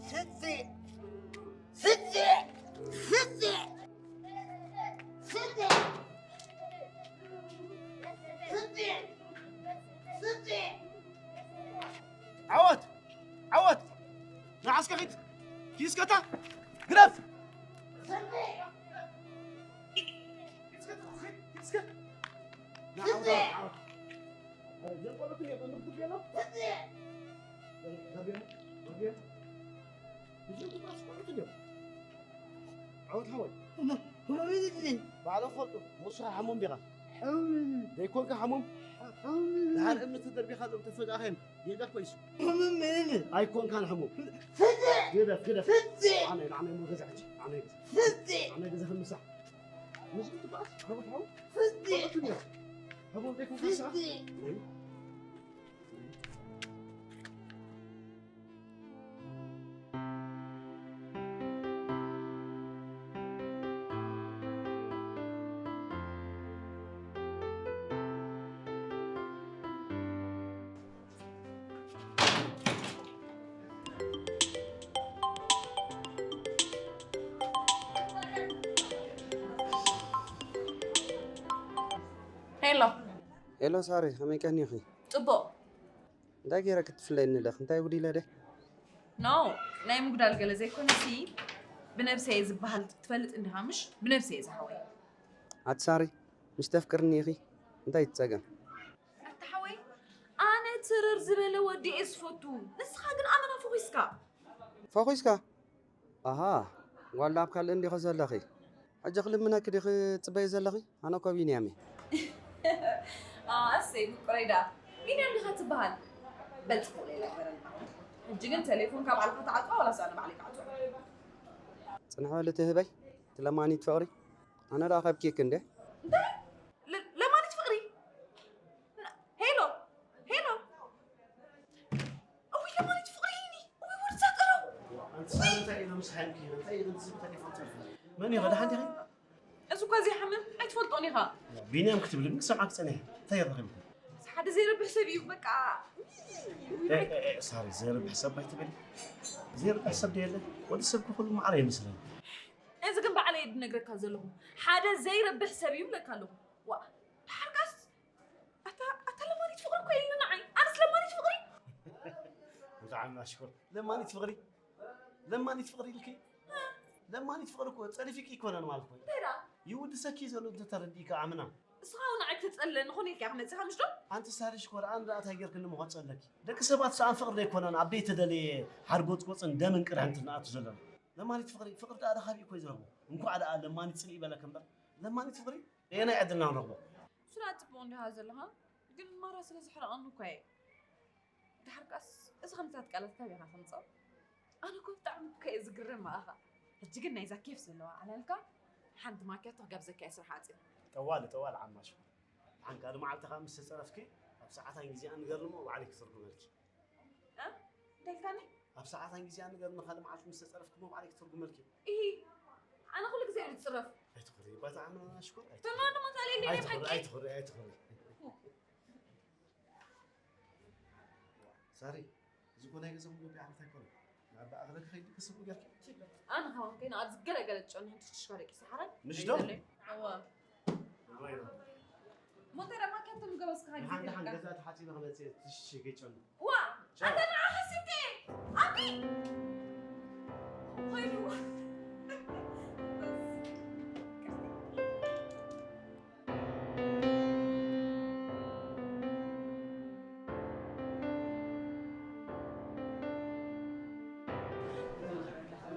ስቲ! ስቲ! ስቲ! ስቲ! ስቲ! ዓወት! ዓወት! ንዓስከ ኺድ! ኪስከታ! ግደፍ! ኪስከታ! ኪስከ! ንዓወት! ዓወት! ዓወት ሓወይ። ባዕሎም ፈልጡ። ንስኻ ሕሙም ዲኻ? ዘይኮንካ ሕሙም? ድሓር እምኒ ተደርቢኻሎም ተፈጋእኻዮም። ጌጋ ኮይሱ። ኣይኮንካን ሕሙም። ግደፍ፣ ግደፍ። ኣነ፣ ኣነ፣ ኣነ፣ ገዛ ሕጂ። ኣነ፣ ገዛ። ኣነ፣ ገዛ፣ ምሳሕ። ንሱ ትበኣስ፣ ዓወት፣ ዓወት። ፍትሒ! ፍትሒ! ዓወት ዘይኮንካ ፍትሒ! ሄሎ። ሄሎ ሳሪ፣ ከመይ ቀኒኺ? ጽቡቕ። እንታይ ገይረ ክትፍለየኒ ኣለኺ? እንታይ ጉዲለ ደ? ኖ፣ ናይ ምጉዳል ገለ ዘይኮነሲ፣ ብነብሰይ ዝበሃል ትፈልጥ እንዲኻ ምሽ? ብነብሰይ ዝሓወይ። ኣቲ ሳሪ፣ ምሽ ተፍቅርኒ ኢኺ? እንታይ እቲ ጸገም? ኣታ ሓወይ፣ ኣነ ትርር ዝበለ ወዲ እየ ዝፈቱ። ንስኻ ግን ኣመና ፈኺስካ። ፈኺስካ? ኣሃ፣ ጓል ኣብ ካልእ እንዲኺ ዘለኺ። ሕጂ ክልምነኪ ዲኺ ትጽበዪ ዘለኺ? ኣነ እኮ ቢንያም እየ። ኣሰይ፣ ምቁረይ ደኣ። ቢንያም ዲኻ ትበሃል? በል ጽቡቕ ሌላ ይግበረልና። ሕጂ ግን ቴሌፎንካ ባዕልኻ ትዓጽዋ ዋላስ ኣነ ባዕለይ ክዓጽዋ? ጽንሕ በሊ ትህበይ፣ እቲ ለማኒት ፍቕሪ። ኣነ ደኣ ካብ ኬክ እንዴ? እንታይ? ለ-፣ ለማኒት ፍቕሪ? ሄሎ፣ ሄሎ። እውይ፣ ለማኒት ፍቕሪ ሂኒ። እውይ፣ ወዲ ዛጠረው። ኣንቲ ሳሪ እንታይ ኢሎም ስሓይምኪ? እንታይ ኢሎም ዝብል ቴሌፎን ትሪፉ? መን እዩ? ደሓን ዲኺ? እዚ እኳ ዘይሓምም ኣይትፈልጦን ኢኻ። ቢንያም ክትብሊ ግን ክሰምዓኪ ጸኒሐ። እንታይ ረኺብኪ? እዚ ሓደ ዘይረብሕ ሰብ እዩ፣ በቃ። እ፣ እ፣ እ፣ ሳሪ፣ ዘይረብሕ ሰብ ኣይትበሊ። ዘይረብሕ ሰብ ዶ የለ? ወዲ ሰብ እኮ ኩሉ ማዕረ ይመስለኒ። እዚ ግን ባዕለይ እየ ዝነግረካ ዘለኹ። ሓደ ዘይረብሕ ሰብ እዩ እብለካ ኣለኹ። ዋ፣ ድሓርካስ ኣታ፣ ኣታ ለማኒት ፍቕሪ እኮ ኢልና ንዓይ። ኣነስ ለማኒት ፍቕሪ? ብጣዕሚ ኣሽኩር። ለማኒት ፍቕሪ? ለማኒት ፍቕሪ ኢልኪ? ለማኒት ፍቕሪ እኮ ጸሪፊኪ ኣይኮነን ማለት እኮ እዩ። እንታይ ደኣ? ይውድሰኪ ዘሎ እንተተረዲእካ ኣምና። ንስኻ እውን ንዓይ ክተጸልለኒ ኾነ ኢልካ ኢኻ መጺኻ ምሽ ዶ? ኣንቲ ሳሪ ሽኮር፣ ኣነ ደኣ እንታይ ጌርክኒ እሞ ከጸለኪ? ደቂ ሰባት ሰኣን ፍቕሪ ዶ ኣይኮናን ኣብ ደይተደለየ ሓርጎጽጎጽን ደምን ቅርሕንትን ንኣቱ ዘለና? ለማኒት ፍቕሪ፣ ፍቕሪ ደኣ ደኣ ካበይ እኮ እዩ ዝረኽቦ? እንኳዕ ደኣ ለማኒት ጽልኢ በለኪ እምበር፣ ለማኒት ፍቕሪ ኣየናይ ዓድና ንረኽቦ? ስለ ጽቡቕ እንዲኻ ዘለኻ፣ ግን ማራ ስለ ዘሕረቐኒ እኮ እየ። ድሓር ከኣስ፣ እዚ ከምዚታት ቃላት ካበይ ኢኻ ተምጽኦ? ኣነ እኮ ብጣዕሚ እኮ እየ ዝግረም ብኣኻ። ሕጂ ግን ናይዛ ኬፍ ዘለዋ ዕላልካ፣ ሓንቲ ማክያቶ ክጋብዘካ እየ ስራሕ ዓጺነ። ጠዋሊ፣ ጠዋሊ ዓማሽ። ሓንካ መዓልቲ ከኣ ምስ ተጸረፍኪ፣ ኣብ ሰዓታን ግዜኣን ንገርኒ እሞ ባዕለይ ክትርጉመልኪ። እ? እንታይ ኢልካኒ? ኣብ ሰዓታን ግዜኣን ንገርኒ፣ ካልእ መዓልቲ ምስ ተጸረፍኪ እሞ ባዕለይ ክትርጉመልኪ። ኢሂ፣ ኣነ ኩሉ ግዜ እየ ዝጽረፍ። ኣይትኹሪ፣ ባታ ዓመና ሽኮር፣ ኣይትኹሪ። ተማኑ ሞት ኣልየኒ፣ ኣይትኹሪ፣ ባኪ። ኣይትኹሪ፣ ኣይትኹሪ። ሳሪ፣ እዚ እኮ ናይ ገዛ መግቢ ዓመት ኣይኮነን። ናብ ኣኽለ ከይዱ ክስቡ ጌርኪ። ኣነ ከማን ከይነ ኣብዚ ገለ ገለ ትጨኑ፣ ትሽሽካ ደቂ ሰሓራይ። ምሽ ዶ? ኣይደለይ። እዋ። እዋይ ነው። ሞተረ ማከንቱ ምገበስ ከሃጊ ደሓን፣ ደሓን፣ ገዛ ተሓጺበ ክመጽእ፣ ትሽሽ ከይጨኑ። ዋ! ኣታ ንዓ ሓሲብኪ! ኣቢ! ኾይኑ።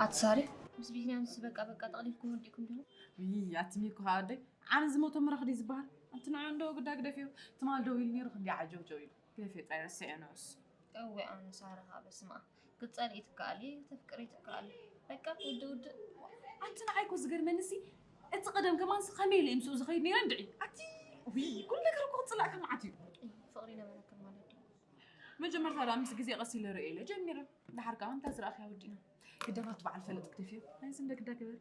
ኣቲ ሳሪ፣ ምስ ቢንያምስ በቃ በቃ ጠቕሊልኩም ወዲእኩም ዲኹም? ውይ፣ ኣቲ ሚኩ ኸኣ ወደይ፣ ዓሚ ዝሞተ ምራኽ ድዩ ዝበሃል? ኣንቲ ንዑ እንዶ ግዳ ግደፍዮ። ትማል ደዊሉ ነይሩ ክንደይ ዓጀውጀው ኢሉ። ግደፍዮ ጥራይ ረስዕዮ ንዑስ። እወ ኣነ ሳራ ኸኣ በስመ ኣብ። ክትጸልኢ ትከኣሊ፣ ክተፍቅሪ ትከኣሊ። በቃ ውድእ ውድእ። ኣንቲ ንዓይ እኮ ዝገርመኒ ሲ፣ እቲ ቀደም ከማንስ ከመይ ኢለ ምስኡ ዝኸይድ ነይረ እንድዒ። ኣቲ፣ ውይ፣ ኩሉ ነገር እኮ ክጽላእካ መዓት እዩ። እይ፣ ፍቕሪ ነበረክን ማለት ድዩ? መጀመርታ ደኣ ምስ ግዜ ቀስ ኢለ ርእየ ኢለ ጀሚረ። ደሓር ከኣ ከምታ ዝረኣኽያ ወዲእና። ግደፋቱ በዓል ፈለጥ ግደፍዮ። ናይ ስንደ ግዳ ግበር።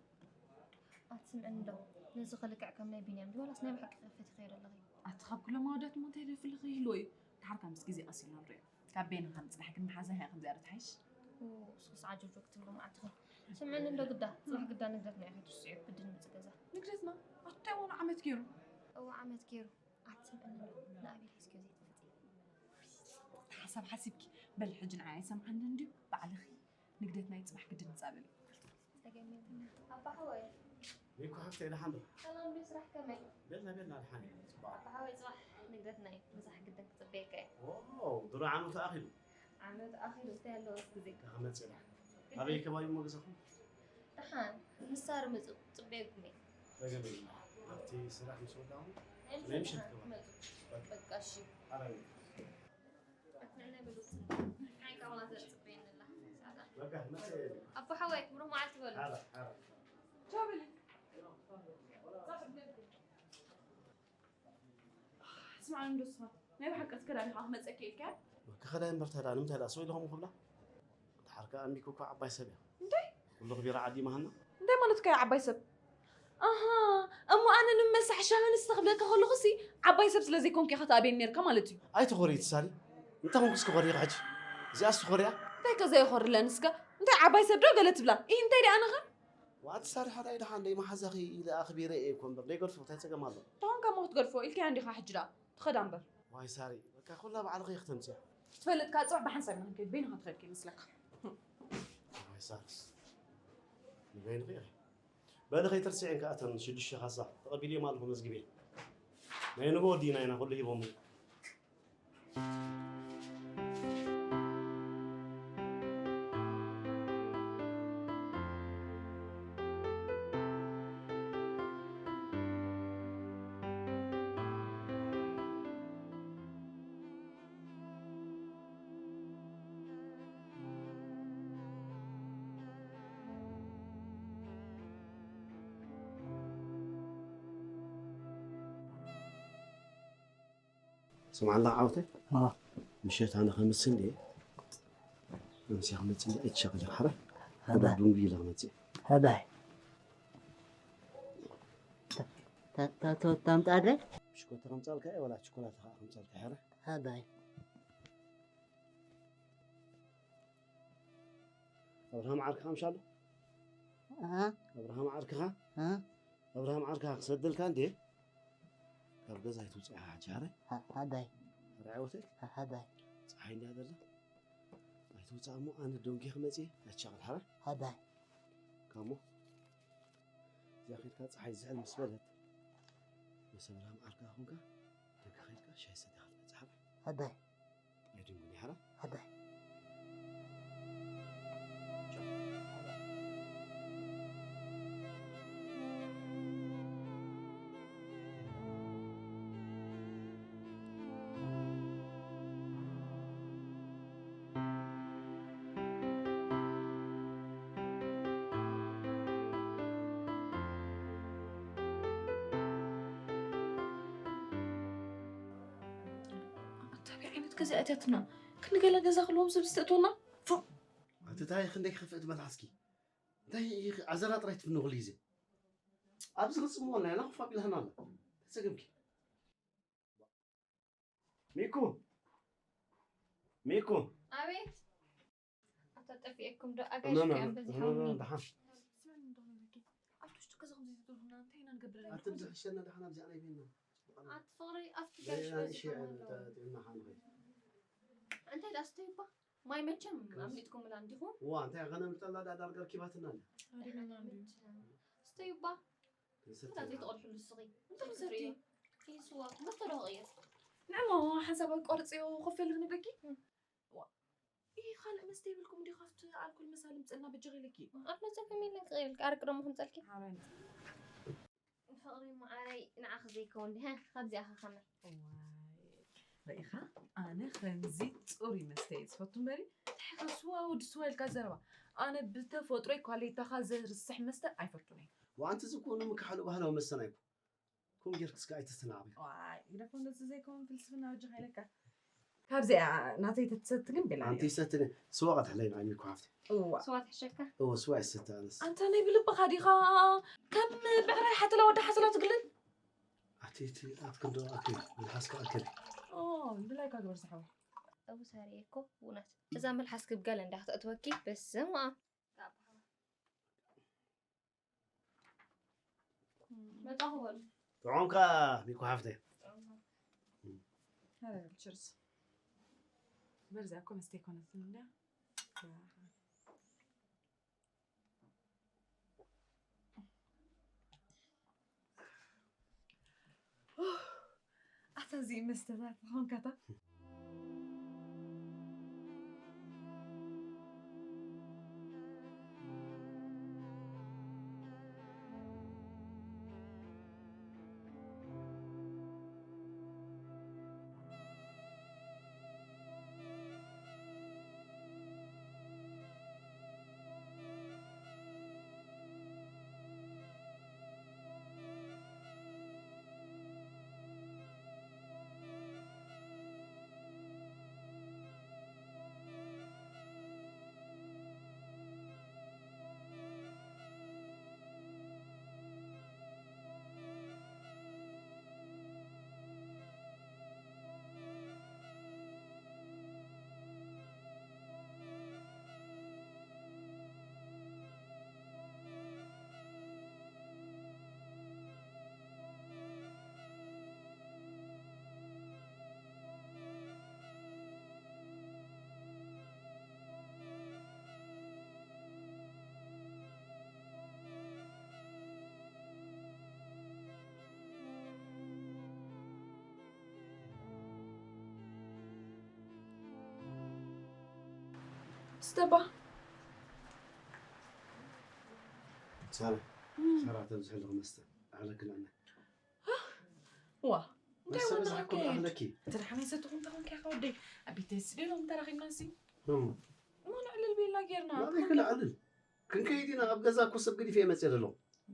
ኣትስምዕኒ ዶ? ነዚ ኸ ልክዕ ከም ናይ ቢንያም ድዩ ዋላስ ናይ ብሓቂ ፈቲኽዮ ዘለኺ? ኣቲ ካብ ኩሎም ኣወዳት እሞ እንታይ ደፍልኺ ይህልዎ እዩ? ደሓር ከኣ ምስ ግዜ ቀስ ኢልና ንርእዮ። ካብ ቤን ካብ ምፅናሕ ግን መሓዛ እያ ከምዚኣ ዶ ትሓይሽ? እስኩስ ዓጀብጀብ ክትብሉ መዓልትኹም። ስምዕኒ እንዶ ግዳ፣ ጽባሕ ግዳ ንግደትና ኢኻ ትርስዕዮ፣ ግድን ምጽእ ገዛ። ንግደትና? ኣታ እዋን ዓመት ገይሩ። እዋ ዓመት ገይሩ። ኣቲ ስምዕኒ እንዶ፣ ንኣቤል ሒዝክዮ ዘይትፈልጢ። ሓሳብ ሓሲብኪ፣ በል ሕጂ ንዓይ ኣይሰምዓንን ድዩ? ባዕልኺ ንግደትና እዩ ጽባሕ ግድን ምጻእ በሊ። ጸገም የብሉን። ኣባ ሓወይ። ሚኩ ሓፍተይ ደሓን ዶ? ሰላም ድዩ ስራሕ ከመይ? ቤላ ቤላ ደሓን እየ ጽቡቕ። ኣባ ሓወይ ጽባሕ ንግደትና እዩ ምሳሕ ግድን ክጽበየካ እየ። ዋው ድሮ ዓመቱ ኣኺሉ። ዓመት ኣኺሉ እንታይ ኣለዎ ምስ ግዜ? እንታይ ክመጽእ ደሓን። ኣበይ ከባቢ እሞ ገዛኹም? ደሓን ምስ ሳሪ መጽኡ ክጽበየኩም እየ። ጸገም የብሉን። ኣብቲ ስራሕ ምስ ወዳእኹም ናይ ምሸት ከባቢ። ክመጹ። በቃ እሺ። ኣራዊት። ኣቦ ሓወይ ብሩኽ መዓልቲ በሉ። ስማዕ እንዶ ስኻ ናይ ብሓቂ ክትከዳ ዲኻ ክመፀኪ ኢልካ ክኸዳ እምበር እንታይ ደኣ ንምንታይ ደኣ ስው ኢልኹም ክብላ ድሓር ከኣ ኣንቢኩ እኮ ዓባይ ሰብ እያ እንታይ ኩሉ ክቢራ ዓዲ መሃና እንታይ ማለት ከ ዓባይ ሰብ ኣሃ እሞ ኣነ ንመሳሕ ሻሂ ንስተ ክብለካ ከለኹ ሲ ዓባይ ሰብ ስለ ዘይኮንኩ ኢኻ ትኣብየኒ ነርካ ማለት እዩ። ኣይትኾሪ ትሳሊ እንታይ ኮንኩ እስኪ ኮሪኻ ሕጂ እዚኣስ ትኾሪያ እንታይ ከ ዘየኾርለን እስከ እንታይ ዓባይ ሰብ ዶ ገለ ትብላ ኢህ እንታይ ደኣ ንኸ ዋኣ ትሳሊ ሓራይ ደሓን ደይ መሓዛኺ ኢለ ኣኽቢረ እየ እኮ እምበር ደይገድፎ እንታይ ጸገም ኣሎ እንታይ ኮንካ እሞ ክትገድፎ ኢልካያ እንዲኻ ሕጂ ደኣ ትኸዳ እምበር ዋይ ሳሪ በቃ ኩላ ባዕልኺ ኢኺ ተምጽያ ክትፈልጥ ከኣ ጽባሕ ብሓንሳብ ኢና ክንከይድ በይንኻ ትኸይድ ከይመስለካ ዋይ ሳርስ ንበይንኺ ኢኺ በሊ ከይትርስዕን ከኣ እተን ሽዱሽተ ካሳ ተቐቢለዮም ኣለኹ መዝግብየ ናይ ንግሆ ወዲእና ኢና ኩሉ ሂቦም ስምዓላ ዓውተ ኣዎ። ምሸት ኣነ ከምስን ድየ ኣምስያ ክመፅእ እንዲ ኣይትሸቕሊ ሓረ ሃዳ። ዱንጉ ኢለ ክመፅእ ሃዳይ ታ- ታ- ታ- ታምጣለ ብሽኮቲ ከምፃልካ እየ ወላ ችኮላተ ከዓ ከምፃልካ ሓረ ሃዳይ ኣብርሃም ዓርክኻ ምሻሎ ኣ ኣብርሃም ዓርክኻ ኣ ኣብርሃም ዓርክኻ ክሰደልካ እንዴ ካብ ገዛ ኣይትውፅእ ሓጂ ሓረ ኣ- ኣዳይ ርዐወተይ ኣ- ኣዳይ ፀሓይ እንዲያ ዘላ ኣይትውፅእ እሞ ኣነ ደንጊ ክመፅእ ኣይትሻቕል ሓረ ኣዳይ ካሞ እዚኣ ከድካ ፀሓይ ዝሕል ምስ በለት ምስ ኣብርሃም ዓርክኻ ኮንካ ደገ ከድካ ሻይ ሰቲኻ ትመፅእ ሓረ ኣዳይ ኣይድንጉን ይሓራ ኣዳይ ኣታበይ ዓይነት ገዛ እትያትና ክንገለ ገዛ ክልዎም ሰብ ዝተእቶና ኣቲ ታይ ክንደይ ክፍእት መልሓስኪ እንታይ ዓዘራ ጥራይ ትፍንኹሉ ግዜ ኣብዚ ክፅምወልና ኢና ኮፍ ኣቢልሃና ኣላ ተፀገምኪ ሚኩ ሚኩ ኣቤት ኣታ ጠፊኤኩም ዶ ኣጋይሽ እኖ፣ እኖ፣ እዮም በዚሖም እኖ፣ እኖ፣ ደሓን። ስመን እንደሆነ ብርጌ ኣብቲ ውሽጢ ገዛ ከምዚ ዝጥርሁና እንታይ ኢና ንገብር ኣለና ኣቲ ዝሕሸና ደሓን ኣብዚኣ ናይ ቤና ኣቲ ፍቕሪ ኣብቲ ጋይሽ በዚሖም ኣለዉ ጥዕና ሓንኸይ እንታይ ዳስተይባ ማይ መቸም ኣምሊጥኩምላ እንዲኹም እዋ እንታይ ከነምልጠላ ዳ ዳርጋ ርኪባትና ኣላ ኣሪበና እንድዩ ስተዩባ ክንሰቲ ክላ ኢና። ዘይትቐድሕሉ ንስኺ እንታይ ክትሰቲ ይስዋ መስተ ዶ ክቕይር ንዕሞ ሓንሳብ ቆርፅዮ ኮፍ ኢሉ ክንብለኪ ዋ፣ ይህ ካልእ መስተ ይብልኩም እንዲ ካብቲ ኣልኮል መሳሊ ምፅና በጃኺ ኢለኪ ኣብ መፀከም የለን ክቕይርልኪ ኣረቂ ደሞ ክምፀልኪ ሓራይ ፍቕሪ መዓረይ ንዓኺ ዘይከውን ድሀ ካብዚኣኺ ከመይ ርኢኻ ኣነ ከምዚ ፅሩይ መስተ እየ ዝፈቱ እምበሪ እንታይ ኢኻ ስዋ ወዲ ስዋ ኢልካ ዘረባ ኣነ ብተፈጥሮይ ኳሌታኻ ዘርስሕ መስተ ኣይፈቱን እየ ዋንቲ ዝኮኑ ምክሓሉ ባህላዊ መስተና ይኮ ኩም ጌርክ እስከ ኣይተስተናዕበ ዋይ ግደፎ ነዚ ዘይከውን ፍልስፍና በጃኻ ኢለካ ካብዚኣ ናተይ ተትሰቲ ግን ቤላ ኣንቲ ይሰትነ ስዋ ቀትሕለይ ንዓይ ሚኮ ሓፍቲ እዋ ስዋ ትሕሸካ እዎ ስዋ ይሰተ ኣነስ ኣንታ ናይ ብልብኻ ዲኻ ከም ብዕራይ ሓተላ ወዲ ሓተላ ትግልል ኣቲ እቲ ኣትክልዶ ኣክል መልሓስካ ኣክል ኦ ብላይካ ግበር ዝሓወይ እቡ ሳርየ እኮ ብእውነት እዛ መልሓስ ክብገለ እንዳ ክተእትወኪ በስመ ኣብ። መጣኹ በሉ። ጥዑምካ ሚኮ ሓፍተይ። ቸርስ። በርዛ እኮ መስተ ኣይኮነትን እንዳ። ኣታ እዚ መስተታት ዝኾንካታ። ስተባ ሳራ፣ ሳራ፣ ተብዝሒ ኣለኹ መስተ። ኣሕለክን ኣነ። ዋ፣ እንታይ መስተ ወንዳ በዝሒ እኮ ከይድ? ኣሕለኪ። እቲ ደሓን ይሰትኹም ተኾንካ ኢኻ ወደይ። ኣብ ቤት ተስዲ ሎም ተራኺብና ሲ። እም። እሞ ንዕልል ቤላ ጌርና። ናበይ ክልዓልል? ክንከይድ ኢና፣ ኣብ ገዛ እኮ ሰብ ገዲፈ እየ መፅየ ዘለኹ።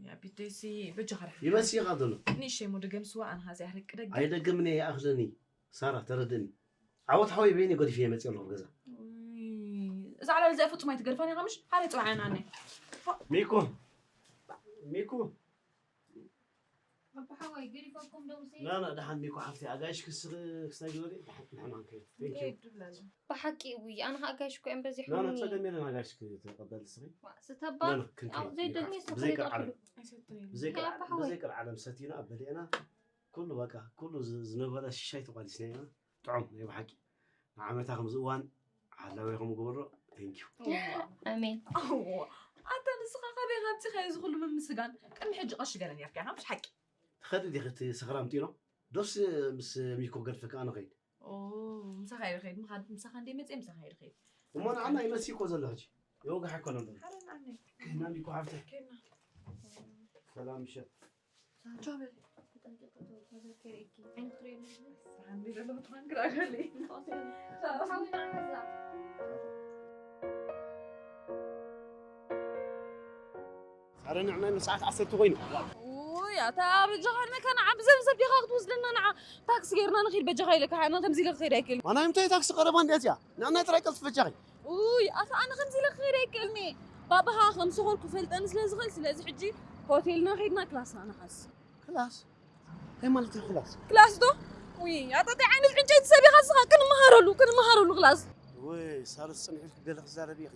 ያ ቤተይሲ በጃኻ ርሓቕ። ይበስየኻ ዘሎ። ንእሸይ እሞ ድገም ስዋ ኣነ ኸኣ ዘይኣርቅ ደገ። ኣይደግምን እየ፣ ይኣኽለኒ። ሳራ፣ ተረድእኒ። ዓወት ሓወይ በይነይ ገዲፈ እየ መፅየ ኣለኹ ኣብ ገዛ። ውይ፣ እዛ ዕላል እዚኣ ፍጹም ኣይትገድፋን ኢኻ ምሽ? ሓደ ጽባሕ ኣነ ኣነ። ሚኩ፣ ሚኩ። ኣቦሓወይ፣ ገዲፈኩም ዶ ሙሴ? ና፣ ና፣ ደሓን ሚኮ ሓፍተይ፣ ኣጋይሽ ክስኽ-፣ ክስታይ ግበሪ፣ ደሓን፣ ንሕና ክንከይድ። Thank you። ንከይድ ትብለና። ብሓቂ፣ ውይ፣ ኣነ ኸኣ ኣጋይሽ እኮ እዮም ና፣ ና፣ በዚሖምኒ። ጸገም የለን፣ ኣጋይሽ ክትቐበል ንስኺ። ዋ፣ ስተባ፣ ና፣ ና፣ ክንከይድ። ያው፣ ዘይደልኒ ሚኮ፣ ሰብ ብዘይ ከይዳ ቃል፣ ትብሉ። ኣይሰትን'ዩ። ብዘይ ቃል፣ ኣይኣባሓወይ። ብዘይ ቃል ዓለም ሰቲና፣ ኣበሊዕና፣ ኩሉ በቃ፣ ኩሉ ዝ-፣ ዝነበረ ሽሻይ ተቋዲስና ኢና። ጥዑም፣ ናይ ብሓቂ። ንዓመታ ከምዚ እዋን ሓላዊኹም ግበሮ። Thank you። ኣሜን። ኣዎ። ኣታ ንስኻ ካበይ ኣምጺኻዮ እዚ ኩሉ ምምስጋን? ቅድሚ ሕጂ ቀሺ ገለ ኔርካ ኢኻ፣ ምሽ ሓቂ? ትኸዲ ዲኺ እቲ ሰኽራም ጢኖ? ዶስ ምስ ሚኮ ገድፈካ ኣነ ኸይድ? ኦ፣ ምሳኻ እየ ዝኸይድ። ምኻድ ምሳኻ እንደ መጽየ ምሳኻ እየ ዝኸይድ። እሞ ንዓና ይመሲ እኮ ዘሎ ሕጂ። የወግሕ ኣይኮነን ዘሎ። ሓረ ንዓኒ። ከይድና ሚኮ ሓፍተይ። ከይድና። ሰላም ምሸት። ቻው በል። ተጠንቀቂ፣ ተዘከሪ ኢኪ። ዓይንኺ ትርእዮ ኣለኺ። ሰላም ቤት ኣለኹ፣ ትኾን ክራገሊ። ቻው። ሓወይ፣ ንዓኻ እዛ። ኣረ ንዕና ሰዓት ዓሰርተ ኮይኑ። ውይ፣ ኣታ በጃኻ ንመካና ዓቢ ዘብዘብ ዲኻ ክትወስደና ንዓ? ታክሲ ጌርና ንኺድ በጃኻ ኢለካ፣ ኣነ ከምዚ ኢለ ክኸይድ ኣይክእልን። ኣነ እንታይ ታክሲ ቀረባ እንድያ እዚኣ? ንዕና ጥራይ ቀልጥፍ በጃኺ። ውይ፣ ኣታ ኣነ ከምዚ ኢለ ክኸይድ ኣይክእልን እየ። ባባኻ ከም ሰኾርኩ ፈልጠኒ ስለ ዝኽእል፣ ስለዚ ሕጂ ሆቴልና ኸይድና ክላስና ንሓዝ። ክላስ? እንታይ ማለት እዩ ክላስ? ክላስ ዶ? ውይ፣ ኣታ እንታይ ዓይነት ዕንጨይቲ ሰብ ኢኻ ንስኻ? ክንመሃረሉ፣ ክንመሃረሉ ክላስ። ወይ፣ ሳርስ ጽንሕ ኢልኪ ገለ ክዛረብ ኢኺ።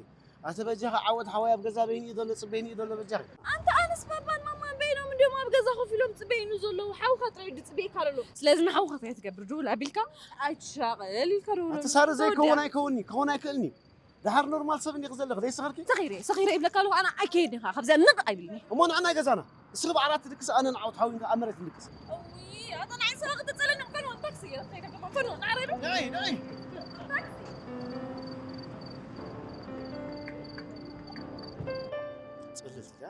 ኣቲ በጃኻ ዓወት ሓወይ ኣብ ገዛ በይኑ እዩ ዘሎ፣ ጽበይኑ እዩ ዘሎ በጃኺ። ኣንታ ኣነስ ባባን ማማን በይኖም እንዲዮም ኣብ ገዛ ኮፍ ኢሎም ጽበይኑ ዘለዉ። ሓውኻ ጥራይ እዩ ዝጽበየካ ዘሎ። ስለዚ ንሓውኻ እንታይ ትገብር? ድውል ኣቢልካ ኣይትሻቐል ኢልካ ደውሎ። ኣቲ ሳሪ ተወዲኣ። ዘይከውን ኣይከውንኒ፣ ክኸውን ኣይክእልኒ። ደሓር ኖርማል ሰብ እንዲኺ ዘለኺ፣ ዘይሰኸርኪ? ሰኺረ፣ ሰኺረ ይብለካ ኣለኹ፣ ኣነ ኣይከይድን ኢኻ፣ ካብዚኣ ንቕ ኣይብልኒ። እሞ ንዕናይ ገዛና፣ እስኺ ብዓራት ትድቅሲ፣ ኣነ ንዓወት ሓዊንካ ኣብ መሬት ንድቅስ። እውይ፣ ኣታ ንዓይ ስራሕ ክትጸለኒ፣ ፈንወ፣ ታክሲ ገይረ ክኸይድ ኣለኹ፣ ፈንወ፣ ንዓረዱ። ንዓይ፣ ንዓይ። ታክሲ። ጽልልቲ፣ ያ?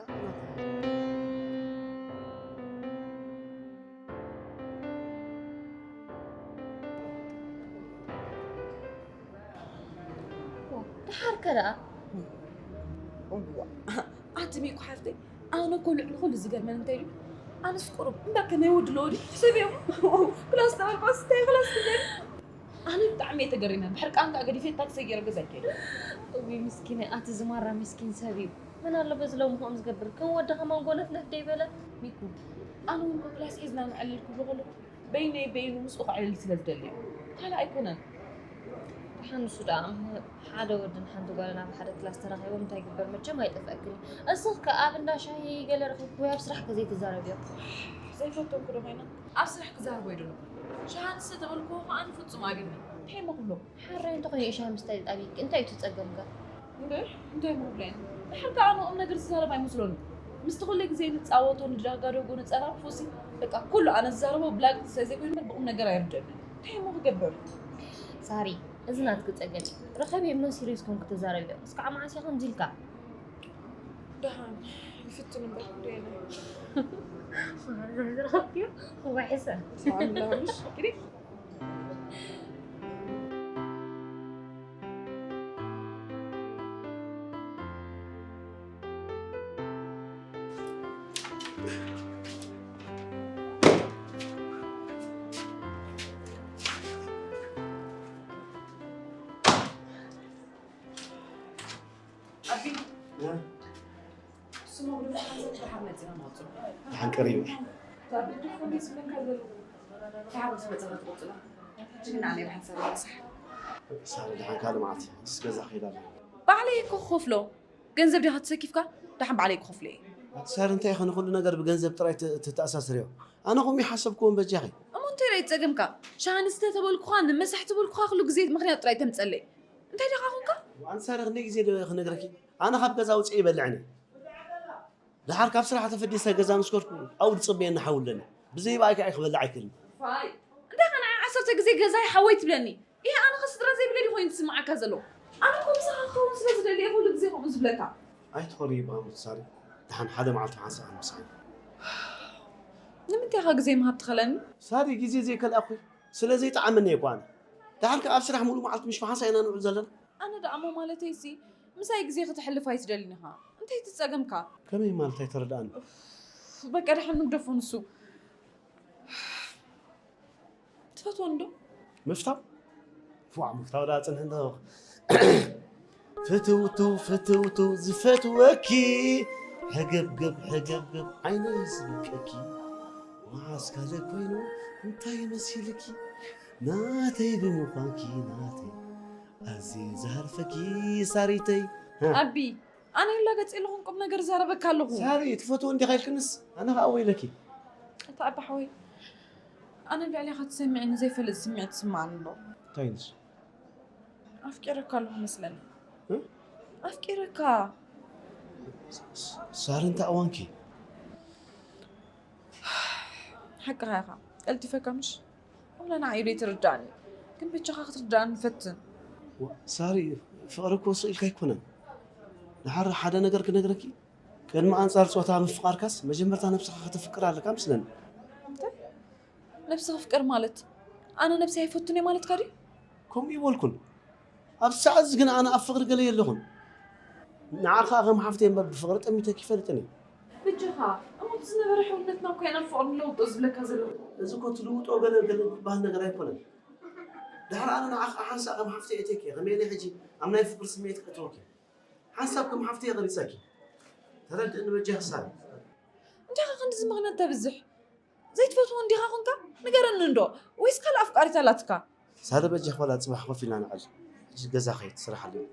ደሓርከ ደኣ? እዋ፣ ኣቲ ሚኩ ሓፍተይ፣ ኣነ እኮ ልዕሊ ኩሉ ዝገርመኒ እንታይ ድዩ? ኣነስ ቁሩብ እምበርከ ናይ ወዲ ለወዲ ሰብ እዮም። ክላስ ተበልኳስ እንታይ ክላስ ትበል? ኣነ ብጣዕሚ እየ ተገሪመ። ብሕርቃን ከኣ ገዲፈ ታክሲ ገይረ ገዛ ይከይድ። እውይ ምስኪን፣ ኣቲ ዝማራ ምስኪን ሰብ እዩ። ምን ኣሎ በዚ ሎሚ ከምኡ ዝገብር? ከም ወዲ ከማን ጎነፍነፍ ደይበለ? ሚኩ፣ ኣነ እውን እኮ ክላስ ሒዝና ንዕልል ክብሎ ከሎ በይነይ በይኑ ምስኡ ክዕልል ስለ ዝደሊ እዩ። ካልእ ኣይኮነን። ንሱ ደኣ ሓደ ወድን ሓንቲ ጓልን ኣብ ሓደ ክላስ ተራኺቦም እንታይ ይግበር መቸም ኣይጠፍኣክን እዩ። እስኺ ከ ኣብ እንዳ ሻሂ ገለ ረኺብኪ ወይ ኣብ ስራሕ ከ ዘይትዛረብዮ? ዘይፈተንኩ ዶ ኮይና ኣብ ስራሕ ክዛረቦ ይደሎ። ሻሃ ንስተ ተበልክዎ ከኣ ፍጹም ኣብኒ። እንታይ እሞ ክብሎ? ሓራይ እንተኾይኑ እዩ ሻሂ ምስታይ ዝኣብየኪ። እንታይ እዩ እቲ ጸገም ከ? እንበር እንታይ እሞ ክብሎ እየ? ድሓር ከኣ ኣነ ቁም ነገር ዝዛረብ ኣይመስሎን። ምስቲ ኩሉ ግዜ ንጻወቶ ንዳጋደጎ ንጸራርፎ ሲ በቃ ኩሉ ኣነ ዝዛረቦ ብላግጺ ስለ ዘይኮይኑ እምበር ብቁም ነገር ኣይርድአንን። እንታይ እሞ ክገብር? ሳሪ፣ እዚ ናትኪ ጸገም እዩ። ርኸብዮ እሞ ሲሪየስ ኮንኪ ተዛረብዮ። እስካዕ መዓስ እየ ከምዚ ኢልካ? ደሓን ይፍትን እምበር ክንደየናይ። ዝረኸብክዮ ዋሕሰ። ሰላም ላውሽ፣ ግሪክ። ኣቢ፣ እ? ስሙ ብሎ ሓንሳብ ደሓር መጺና ንቐጽሎ። ደሓን ቀሪቡ። ኣቢ፣ ድኹም ደስ ይብለካ ዘሎ። ደሓር ምስ መጸና ትቐጽሎ። ሕጂ ግን ኣነ ደሓን ሰብ ረሳሕ። ሳሪ፣ ደሓን ካልእ መዓልቲ ምስ ገዛ ከይድ ኣለኹ። ባዕለይ እኮ ክኸፍሎ። ገንዘብ ዲኻ ተሰኪፍካ? ደሓን ባዕለይ ክኸፍሎ እየ። ኣቲ ሳሪ፣ እንታይ ኢኺ ንኹሉ ነገር ብገንዘብ ጥራይ ት-፣ ትተኣሳስርዮ? ኣነ ከምኡ ይሓሰብክዎን በጃኺ። እሞ እንታይ ደኣ ጸገምካ? ሻሂ ንስተ ተበልኩኻ፣ ንምሳሕ ተበልኩኻ፣ ኩሉ ግዜ ምኽንያት ጥራይ ተምጸለይ። እንታይ ዲኻ ኹንካ? ኣንቲ ሳሪ፣ ክንደይ ግዜ ዶ ክነግረኪ? ኣነ ካብ ገዛ ውጽእ ይበልዕኒ። ደሓር ካብ ስራሕ ተፈዲሰ ገዛ ምስ ከድኩ ኣብኡ ዝጽበየኒ ሓው ኣለኒ። ብዘይ ብኣይካ ክበልዕ ኣይክእልን። ፋይ፣ እንታይ ኸ ንዓይ ዓሰርተ ግዜ ገዛይ ሓወይ ትብለኒ? ኢህ፣ ኣነ ኸ ስድራ ዘይብለይ ድዩ ኮይኑ ዝስምዓካ ዘሎ? ኣነ እኮ ምሳኻ ክኸውን ስለ ዝደሊ እየ ኩሉ ግዜ ከምኡ ዝብለካ። ኣይትኾሪ ብኣምር ሳሪ፣ ደሓን ሓደ መዓልቲ ሓንሳእ ክንምሳሕ ኢና። ንምንታይ ኢኻ ግዜ ምሃብ ትኸለኒ? ሳሪ፣ ግዜ ዘይከልኣኩ ስለ ዘይጠዓመኒ እየ እኮ ኣነ። ደሓር ከ ኣብ ስራሕ ሙሉእ መዓልቲ ምሽ ብሓንሳእ ኢና ንውዕል ዘለና። ኣነ ደኣ እሞ ማለተይ ሲ ምሳይ ግዜ ክተሕልፍ ኣይትደልን ኢኻ። እንታይ ትጸገምካ? ከመይ ማለት ኣይተረድኣኒ። በቃ ደሓን ንግደፎ ንሱ። ትፈትዎ እንዶ? ምፍታው? ፉዓ ምፍታው ደኣ ጽንሕ እንዶ። ፍትውቱ ፍትውቱ ዝፈትወኪ ሕግብግብ ሕግብግብ ዓይነይ ዝብቀኪ መዓስ ካልእ ኮይኑ እንታይ መሲልኪ ናተይ ብምዃንኪ ናተይ ኣዝየ ዝሃርፈኪ ሳሪተይ። ኣቢ፣ ኣነ ይላገጽ የለኹን፣ ቁም ነገር እዛረበካ ኣለኹ። ሳሪ፣ ትፈትዎ እንዲኻ ኢልክንስ ኣነ ኸኣ ወይለኪ። እታ ኣባ ሓወይ፣ ኣነ ልዕሌኻ ትሰሚዕኒ ዘይፈልጥ ስምዒት ትስምዓኒ ኣሎ። እንታይ ንሱ? ኣፍቂረካ ኣለኹ መስለኒ። እ? ኣፍቂረካ። ስ-፣ ስ-፣ ሳሪ፣ እንታይ እዋንኪ? ሓቅኻ ኢኻ። ቀልጢፈካ ምሽ? ወላ ንዓይ ዶ ይትርዳእኒ? ግን በጃኻ ክትርዳእኒ ፈትን። ዋ፣ ሳሪ፣ ፍቕሪ እኮ ስቕ ኢልካ ኣይኮነን። ደሓር ሓደ ነገር ክነግረኪ። ቅድሚ ኣንጻር ጾታ ምፍቓርካስ መጀመርታ ነብስኻ ከተፍቅር ኣለካ መስለኒ። እንታይ? ነብሲ ክፍቅር ማለት? ኣነ ነብሲ ኣይፈቱን እየ ማለትካ ድዩ? ከምኡ ይበልኩን። ኣብዚ ሰዓት እዚ ግን ኣነ ኣብ ፍቕሪ ገለ የለኹን። ንዓኻ ከም ሓፍተይ እምበር ብፍቕሪ ጠሚተኪ ይፈልጥን እየ። በጃኻ፣ እሞ እቲ ዝነበረ ሕውነትና እኮ ኢና ፍቕሪ ንለውጦ ዝብለካ ዘለኹ። እዚ እኮ ትልውጦ ገለ ገለ ዝበሃል ነገር ኣይኮነን። ድሓር ኣነ ንዓኻ ሓንሳእ ከም ሓፍተይ ኣእትየኪ እየ። ከመይ ኢለ ሕጂ ኣብ ናይ ፍቕሪ ስምዒት ከእትወኪ? ሓንሳብ ከም ሓፍተይ እየ ቀሪጸኪ። ተረድእኒ በጃኺ ሳሪ። እንታይ ኸ ክንድዚ ምኽንያት ተብዝሕ? ዘይትፈትዎ እንዲኻ ኹንካ? ንገረኒ እንዶ። ወይስ ካልእ ኣፍቃሪት ኣላትካ? ሳሪ በጃኺ ዋላ ጽባሕ ኮፍ ኢልና ንዕል። ሕጂ ገዛ ኸይድ ስራሕ ኣለኒ።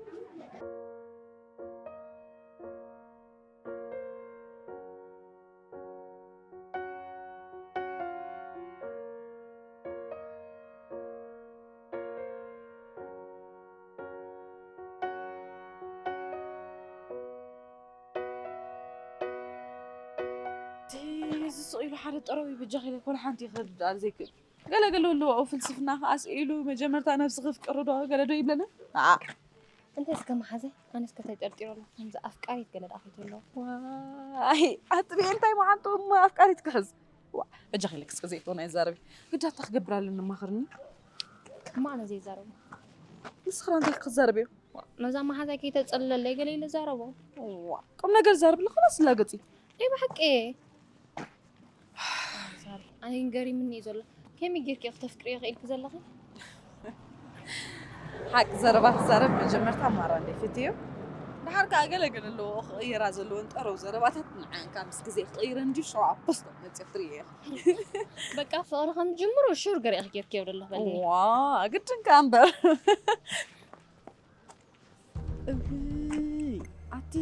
እቲ ዝስቕ ኢሉ ሓደ ጠረው ይብጃኽ ኢለ ኮነ ሓንቲ ይኸድ ደኣ ዘይክእል። ገለ ገለ ኣለዎ ኣብኡ ፍልስፍና ከኣ ስኢሉ መጀመርታ ነብሲ ከፍቅር ዶ ገለ ዶ ይብለና? ኣኣ። እንታይ እስከ መሓዘይ? ኣነስ ከ እንታይ ጠርጢረ ኣለኹ? ከምዚ ኣፍቃሪት ገለ ደኣ ከይትህልዎ። ዋይ፣ ኣጥቢየ እንታይ መዓንጡ እሞ ኣፍቃሪት ክሕዝ? ዋ፣ በጃኺ ኢለኪ እስከ ዘይኮነ ኣይዛረቢ። ግዳ እንታይ ክገብር ኣለኒ ኣማኽርኒ? እሞ ኣነ ዘይዛረቦ። ንስኺ እንታይ ክትዛረብዮ? ነዛ መሓዛይ ከይተጸልለለይ ገለ ኢለ ዛረቦ። ዋ፣ ቁም ነገር ዛረብለ፣ ኸላስ ላገጺ። ኣይ ብሓቂ። ሳሪ፣ ኣነ ግን ገሪምኒ እዩ ዘሎ። ከመይ ጌርኪ ኢኺ ተፍቅርዮ ኢኺ ኢልኪ ዘለኺ? ሓቂ ዘረባ ክዛረብ መጀመርታ ማራ እንደ ፍትዮ። ደሓር ከኣ ገለ ገለ ኣለዎ ክቕየራ ዘለዎን ጠረው ዘረባታት ንዓንካ ምስ ግዜ ክቕይረን እንድዩ ሸዋ ፖስቶ መጽዮ ትርእዮ ኢኺ። በቃ ፍቕሪ ከም ጅምሩ ሹር ገለ ኢኺ ጌርክዮ ደለኽ በሊ። ዋ፣ ግድን ከኣ እምበር። እብይ፣ ኣቲ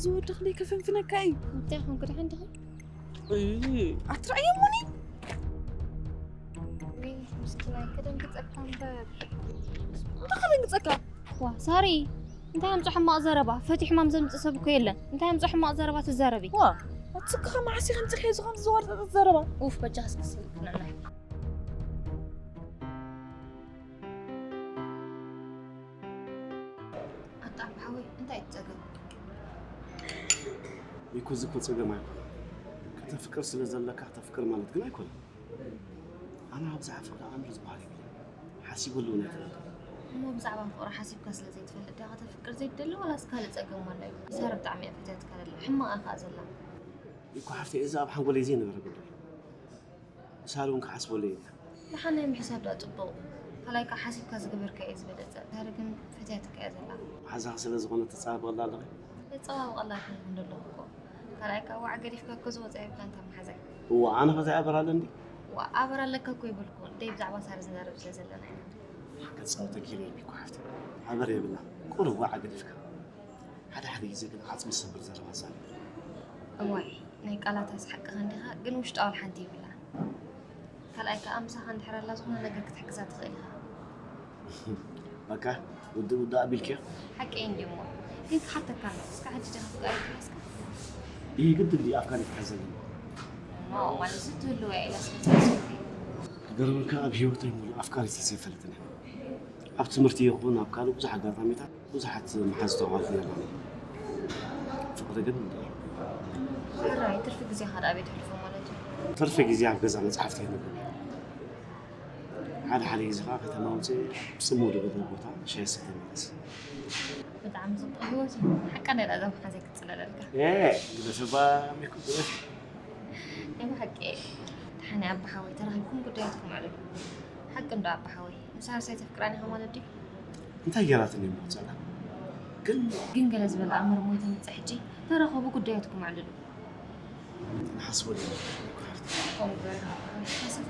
ዝወድኽለይ ከፈንፍነካ እዩ። እንታይ ኾንኩ ደሓን ዲኺ? እይ፣ ኣትረኣየሞኒ። ወይ ምስኪናይ፣ ከደንግጸካ እምበር። እንታይ ከደንግጸካ? ዋ፣ ሳሪ፣ እንታይ ኣምጾ ሕማቕ ዘረባ? ፈትዩ ሕማም ዘምጽእ ሰብ እኮ የለን። እንታይ ኣምጾ ሕማቕ ዘረባ ትዛረቢ? ዋ፣ ኣትስክኻ መዓስ ከምዚ ከይዚ ከምዚ ዝወርጠጠት ዘረባ? ኡፍ፣ በጃ እስኪ ስልክ ንዕናይ። ኣታ ሓወይ፣ እንታይ እዩ ጸገም? ሚኩ፣ እዚ እኮ ጸገም ኣይኮነን። ከተፍቅር ስለ ዘለካ ከተፍቅር ማለት ግን ኣይኮነን። ኣነ ብዛዕባ ፍቕሪ ኣምር ዝበሃል የብለይን። ሓሲበሉ እውን ኣይፈልጥን። እሞ ብዛዕባ ፍቕሪ ሓሲብካ ስለ ዘይትፈልጥ ዲኻ ከተፍቅር ዘይትደሊ፣ ዋላስ ካልእ ጸገም ኣሎ እዩ? ሳሪ ብጣዕሚ እያ ፈትያትካ ዘላ። ሕማቕ እያ ከኣ ዘላ። ሚኩ ሓፍተይ፣ እዚ ኣብ ሓንጎለይ ዘይነበረ ጉዳይ እዩ። ሳሪ እውን ክሓስበሉ እየ ኢላ። ደሓን ናይ ምሕሳብ ደኣ ጽቡቕ። ካልኣይ ከኣ ሓሲብካ ዝገበርካዮ እዩ ዝበለጸ። ሳሪ ግን ፈትያትካ እያ ዘላ። መሓዛኺ ስለ ዝኾነ ተጸባብቕላ ኣለኺ? የጸባብቐላ ኣይኮንኩን ዘለኹ እኮ። ካልኣይ ከኣ ዋዕ ገዲፍካ እኮ ዝወጸ የብልካን እታ መሓዛይ። እዋ፣ ኣነ ከ እንታይ ኣበር ኣለኒ? ዋእ፣ ኣበር ኣለካ እኮ ኣይበልኩን። ደይ ብዛዕባ ሳሪ ዝዛረብ ስለ ዘለና ኢና። ሓቂ ጻወተኪ ኢለ እኮ ሓፍቲ። ኣበር የብላ። ቁሩብ ዋዕ ገዲፍካ። ሓደ ሓደ ግዜ ግን ዓጽሚ ዝሰብር ዘረባ ትዛረብ። እዋይ፣ ናይ ቃላታስ ሓቅኻ እንዲኻ፣ ግን ውሽጣ ዋላ ሓንቲ የብላን። ካልኣይ ከኣ ምሳኻ እንድሕር ኣላ ዝኾነ ነገር ክትሕግዛ ትኽእል ኢኻ። በቃ፣ ውድእ ውድእ ኣቢልክዮ? ሓቀይ እንድዩ እሞ፣ ግን ክሓተካ ኣለኹ፣ እስካዕ ሕጂ ዲኻ ፍቃረይ ተሓዝካ? ይህ ግድን ድዩ ኣፍቃሪት ክሕዝ ዘለኒ? እሞ፣ ማለት ትህልዎ እያ ኢላ ስለ ትሓስብ። ክገርመካ፣ ኣብ ህይወተይ ሙሉእ ኣፍቃሪት ሒዘ ኣይፈልጥን እየ። ኣብ ትምህርቲ ይኹን ኣብ ካልእ ብዙሕ ኣጋጣሚታት ብዙሓት መሓዙት ኣሕዋትና ኣለዉ። ፍቕሪ ግን እንድዒ። ሕራይ፣ ትርፊ ግዜኻ ደኣ ኣበይ ተሕልፎ ማለት እዩ? ትርፊ ግዜ ኣብ ገዛ መጽሓፍቲ የንብብ እየ። ሓደ ሓደ ግዜ ኸኣ ከተማ ኣውፅእ፣ ጽምው ዝበለ ቦታ ሻሂ ሰትየ እምለስ። ብጣዕሚ ጽቡቕ ህይወት እዩ። ሓቃ እንድያ እዛ መሓዛይ ክትጽለለልካ። ኤ፣ ግደፊ እባ ሚኩ፣ ግደፊ። ናይ ብሓቂ። ደሓን ኣባ ሓወይ፣ ተራኺብኩም ጉዳያትኩም ኣዕልሉ። ሓቂ እንዶ ኣባ ሓወይ፣ ንሳ ንሳ ኣይተፍቅራን ኢኻ ማለት ድዩ? እንታይ ገይራትኒ እሞ ትጸልኣ? ግን ግን ገለ ዝበል ኣምር እሞ ኣይተምጽእ ሕጂ። ተራኸቡ ጉዳያትኩም ኣዕልሉ። ንሓስበሉ ኢና። ከምኡ ግበር። ሓሰኻ።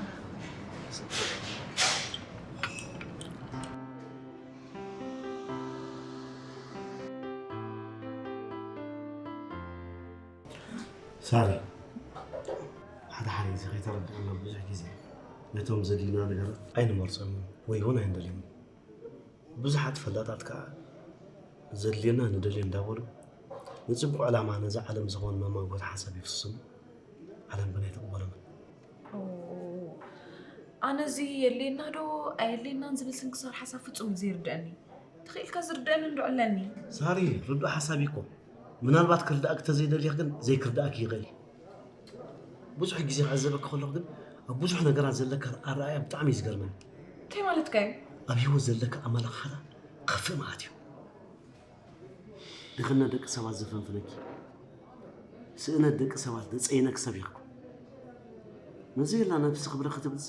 ሳሪ፣ ሓደ ሓደ ግዜ ከይተረድኣና ብዙሕ ግዜ ነቶም ዘድልዩና ነገራት ኣይንመርጾምን ወይ እውን ኣይንደልዮምን። ብዙሓት ፈላጣት ከኣ ዘድልየና ንደልዮ እንዳበሉ ንጽቡቕ ዕላማ ነዛ ዓለም ዝኾን መማጎት ሓሳብ የፍስሱ። ዓለም ግን ኣይትቕበሎምን። ኦ፣ ኣነ እዚ የድልየና ዶ ኣየድልየናን ዝብል ስንክሳር ሓሳብ ፍጹም እዩ ዘይርድኣኒ። ተኽኢልካ ዝርድኣኒ እንዶ ኣለኒ። ሳሪ፣ ርዱእ ሓሳብ እዩ እኮ። ምናልባት ክርድኣኪ ተዘይደሊኺ ግን ዘይክርድኣኪ ይኽእል እዩ። ብዙሕ ግዜ ክዕዘበኪ ከለኹ ግን ኣብ ብዙሕ ነገራት ዘለካ ኣረኣእያ ብጣዕሚ እዩ ዝገርመኒ። እንታይ ማለትካ እዩ? ኣብ ህይወት ዘለካ ኣመለኻኽታ ከፍእ ማለት እዩ። ድኽነት ደቂ ሰባት ዘፈንፍነኪ፣ ስእነት ደቂ ሰባት ዘጸይነኪ ሰብ ኢኽኩ። ነዚ ኢላ ነብሲ ክብሪ ክትብልስ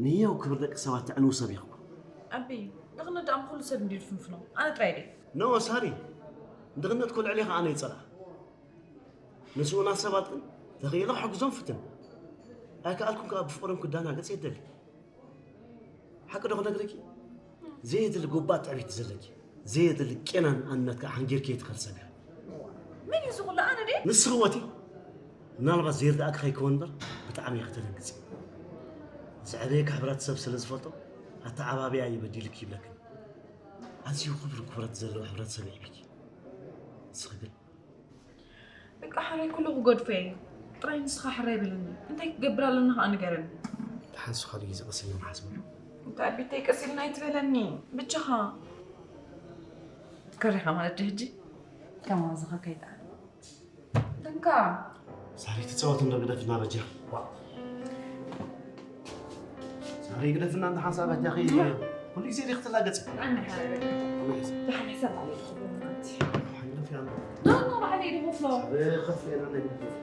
ንህያው ክብሪ ደቂ ሰባት ተዕንው ሰብ ኢኽኩ። ኣቢ፣ ድኽነት ደኣ ንኹሉ ሰብ እንድዩ ዝፍንፍኖ፣ ኣነ ጥራይ ድየ? ኖ ሳሪ፣ ድኽነት እኮ ልዕሌኻ ኣነ ይጸልኣ። ንስኡናት ሰባት ግን ተኽኢልኻ ሕግዞም ፍትን። ኣይከኣልኩን ከኣ ብፍቕሮም ክደናገጽ እየ ዝደሊ። ሓቂ ዶ ክነግረኪ? ዘየድሊ ጎባእ ትዕቢት ዘለኪ፣ ዘየድሊ ቄናን ኣንነት ከኣ ሓንጊርኪ እየ ትኸዲ ሰብ ኢኺ። መን እዩ እዚ ኩሉ? ኣነ ድየ? ንስኺ ወቲ ምናልባት ዘይርድኣኪ ከይከውን እምበር ብጣዕሚ ኢኺ ተደንግጺ። ዘዕበየኪ ሕብረተሰብ ስለ ዝፈልጦ ኣተዓባብያ እዩ በዲሉኪ ይብለክን። ኣዝዩ ክቡር ክብረት ዘለዎ ሕብረተሰብ የዕቢኪ። ንስኺ ግን በቃ ሕራይ ኩሉ ክገድፎ እየ። ጥራይ ንስኻ ሕራይ በለኒ። እንታይ ክገብር ኣለኒ ከኣ ንገረኒ። ደሓን ንሱ ካልእ ግዜ ቀስ ኢልና ንሓስበሉ። እንታይ ቢተይ ቀስ ኢልና ኣይትበለኒ። ብቻኻ ክትከሪኻ ማለት ድዩ ሕጂ? ከማን ዝኻ ከይጣ። እንካ። ሳሪ ትጻወት እንዶ ግደፍና በጃ። ሳሪ ግደፍና እንዶ ሓንሳብ በጃኺ። ኩሉ ግዜ ዲኺ ትላገጺ? ኣነ ሓረገ። ኣነ ሕሰብ። ደሓን ሕሰብ ኣለኹ ብእውነት። ሓንደፍ ያለ። ኖ፣ ኖ፣ ባዕለይ ድኸፍሎ። ሳሪ ከፍለና ናይ ግደፍ።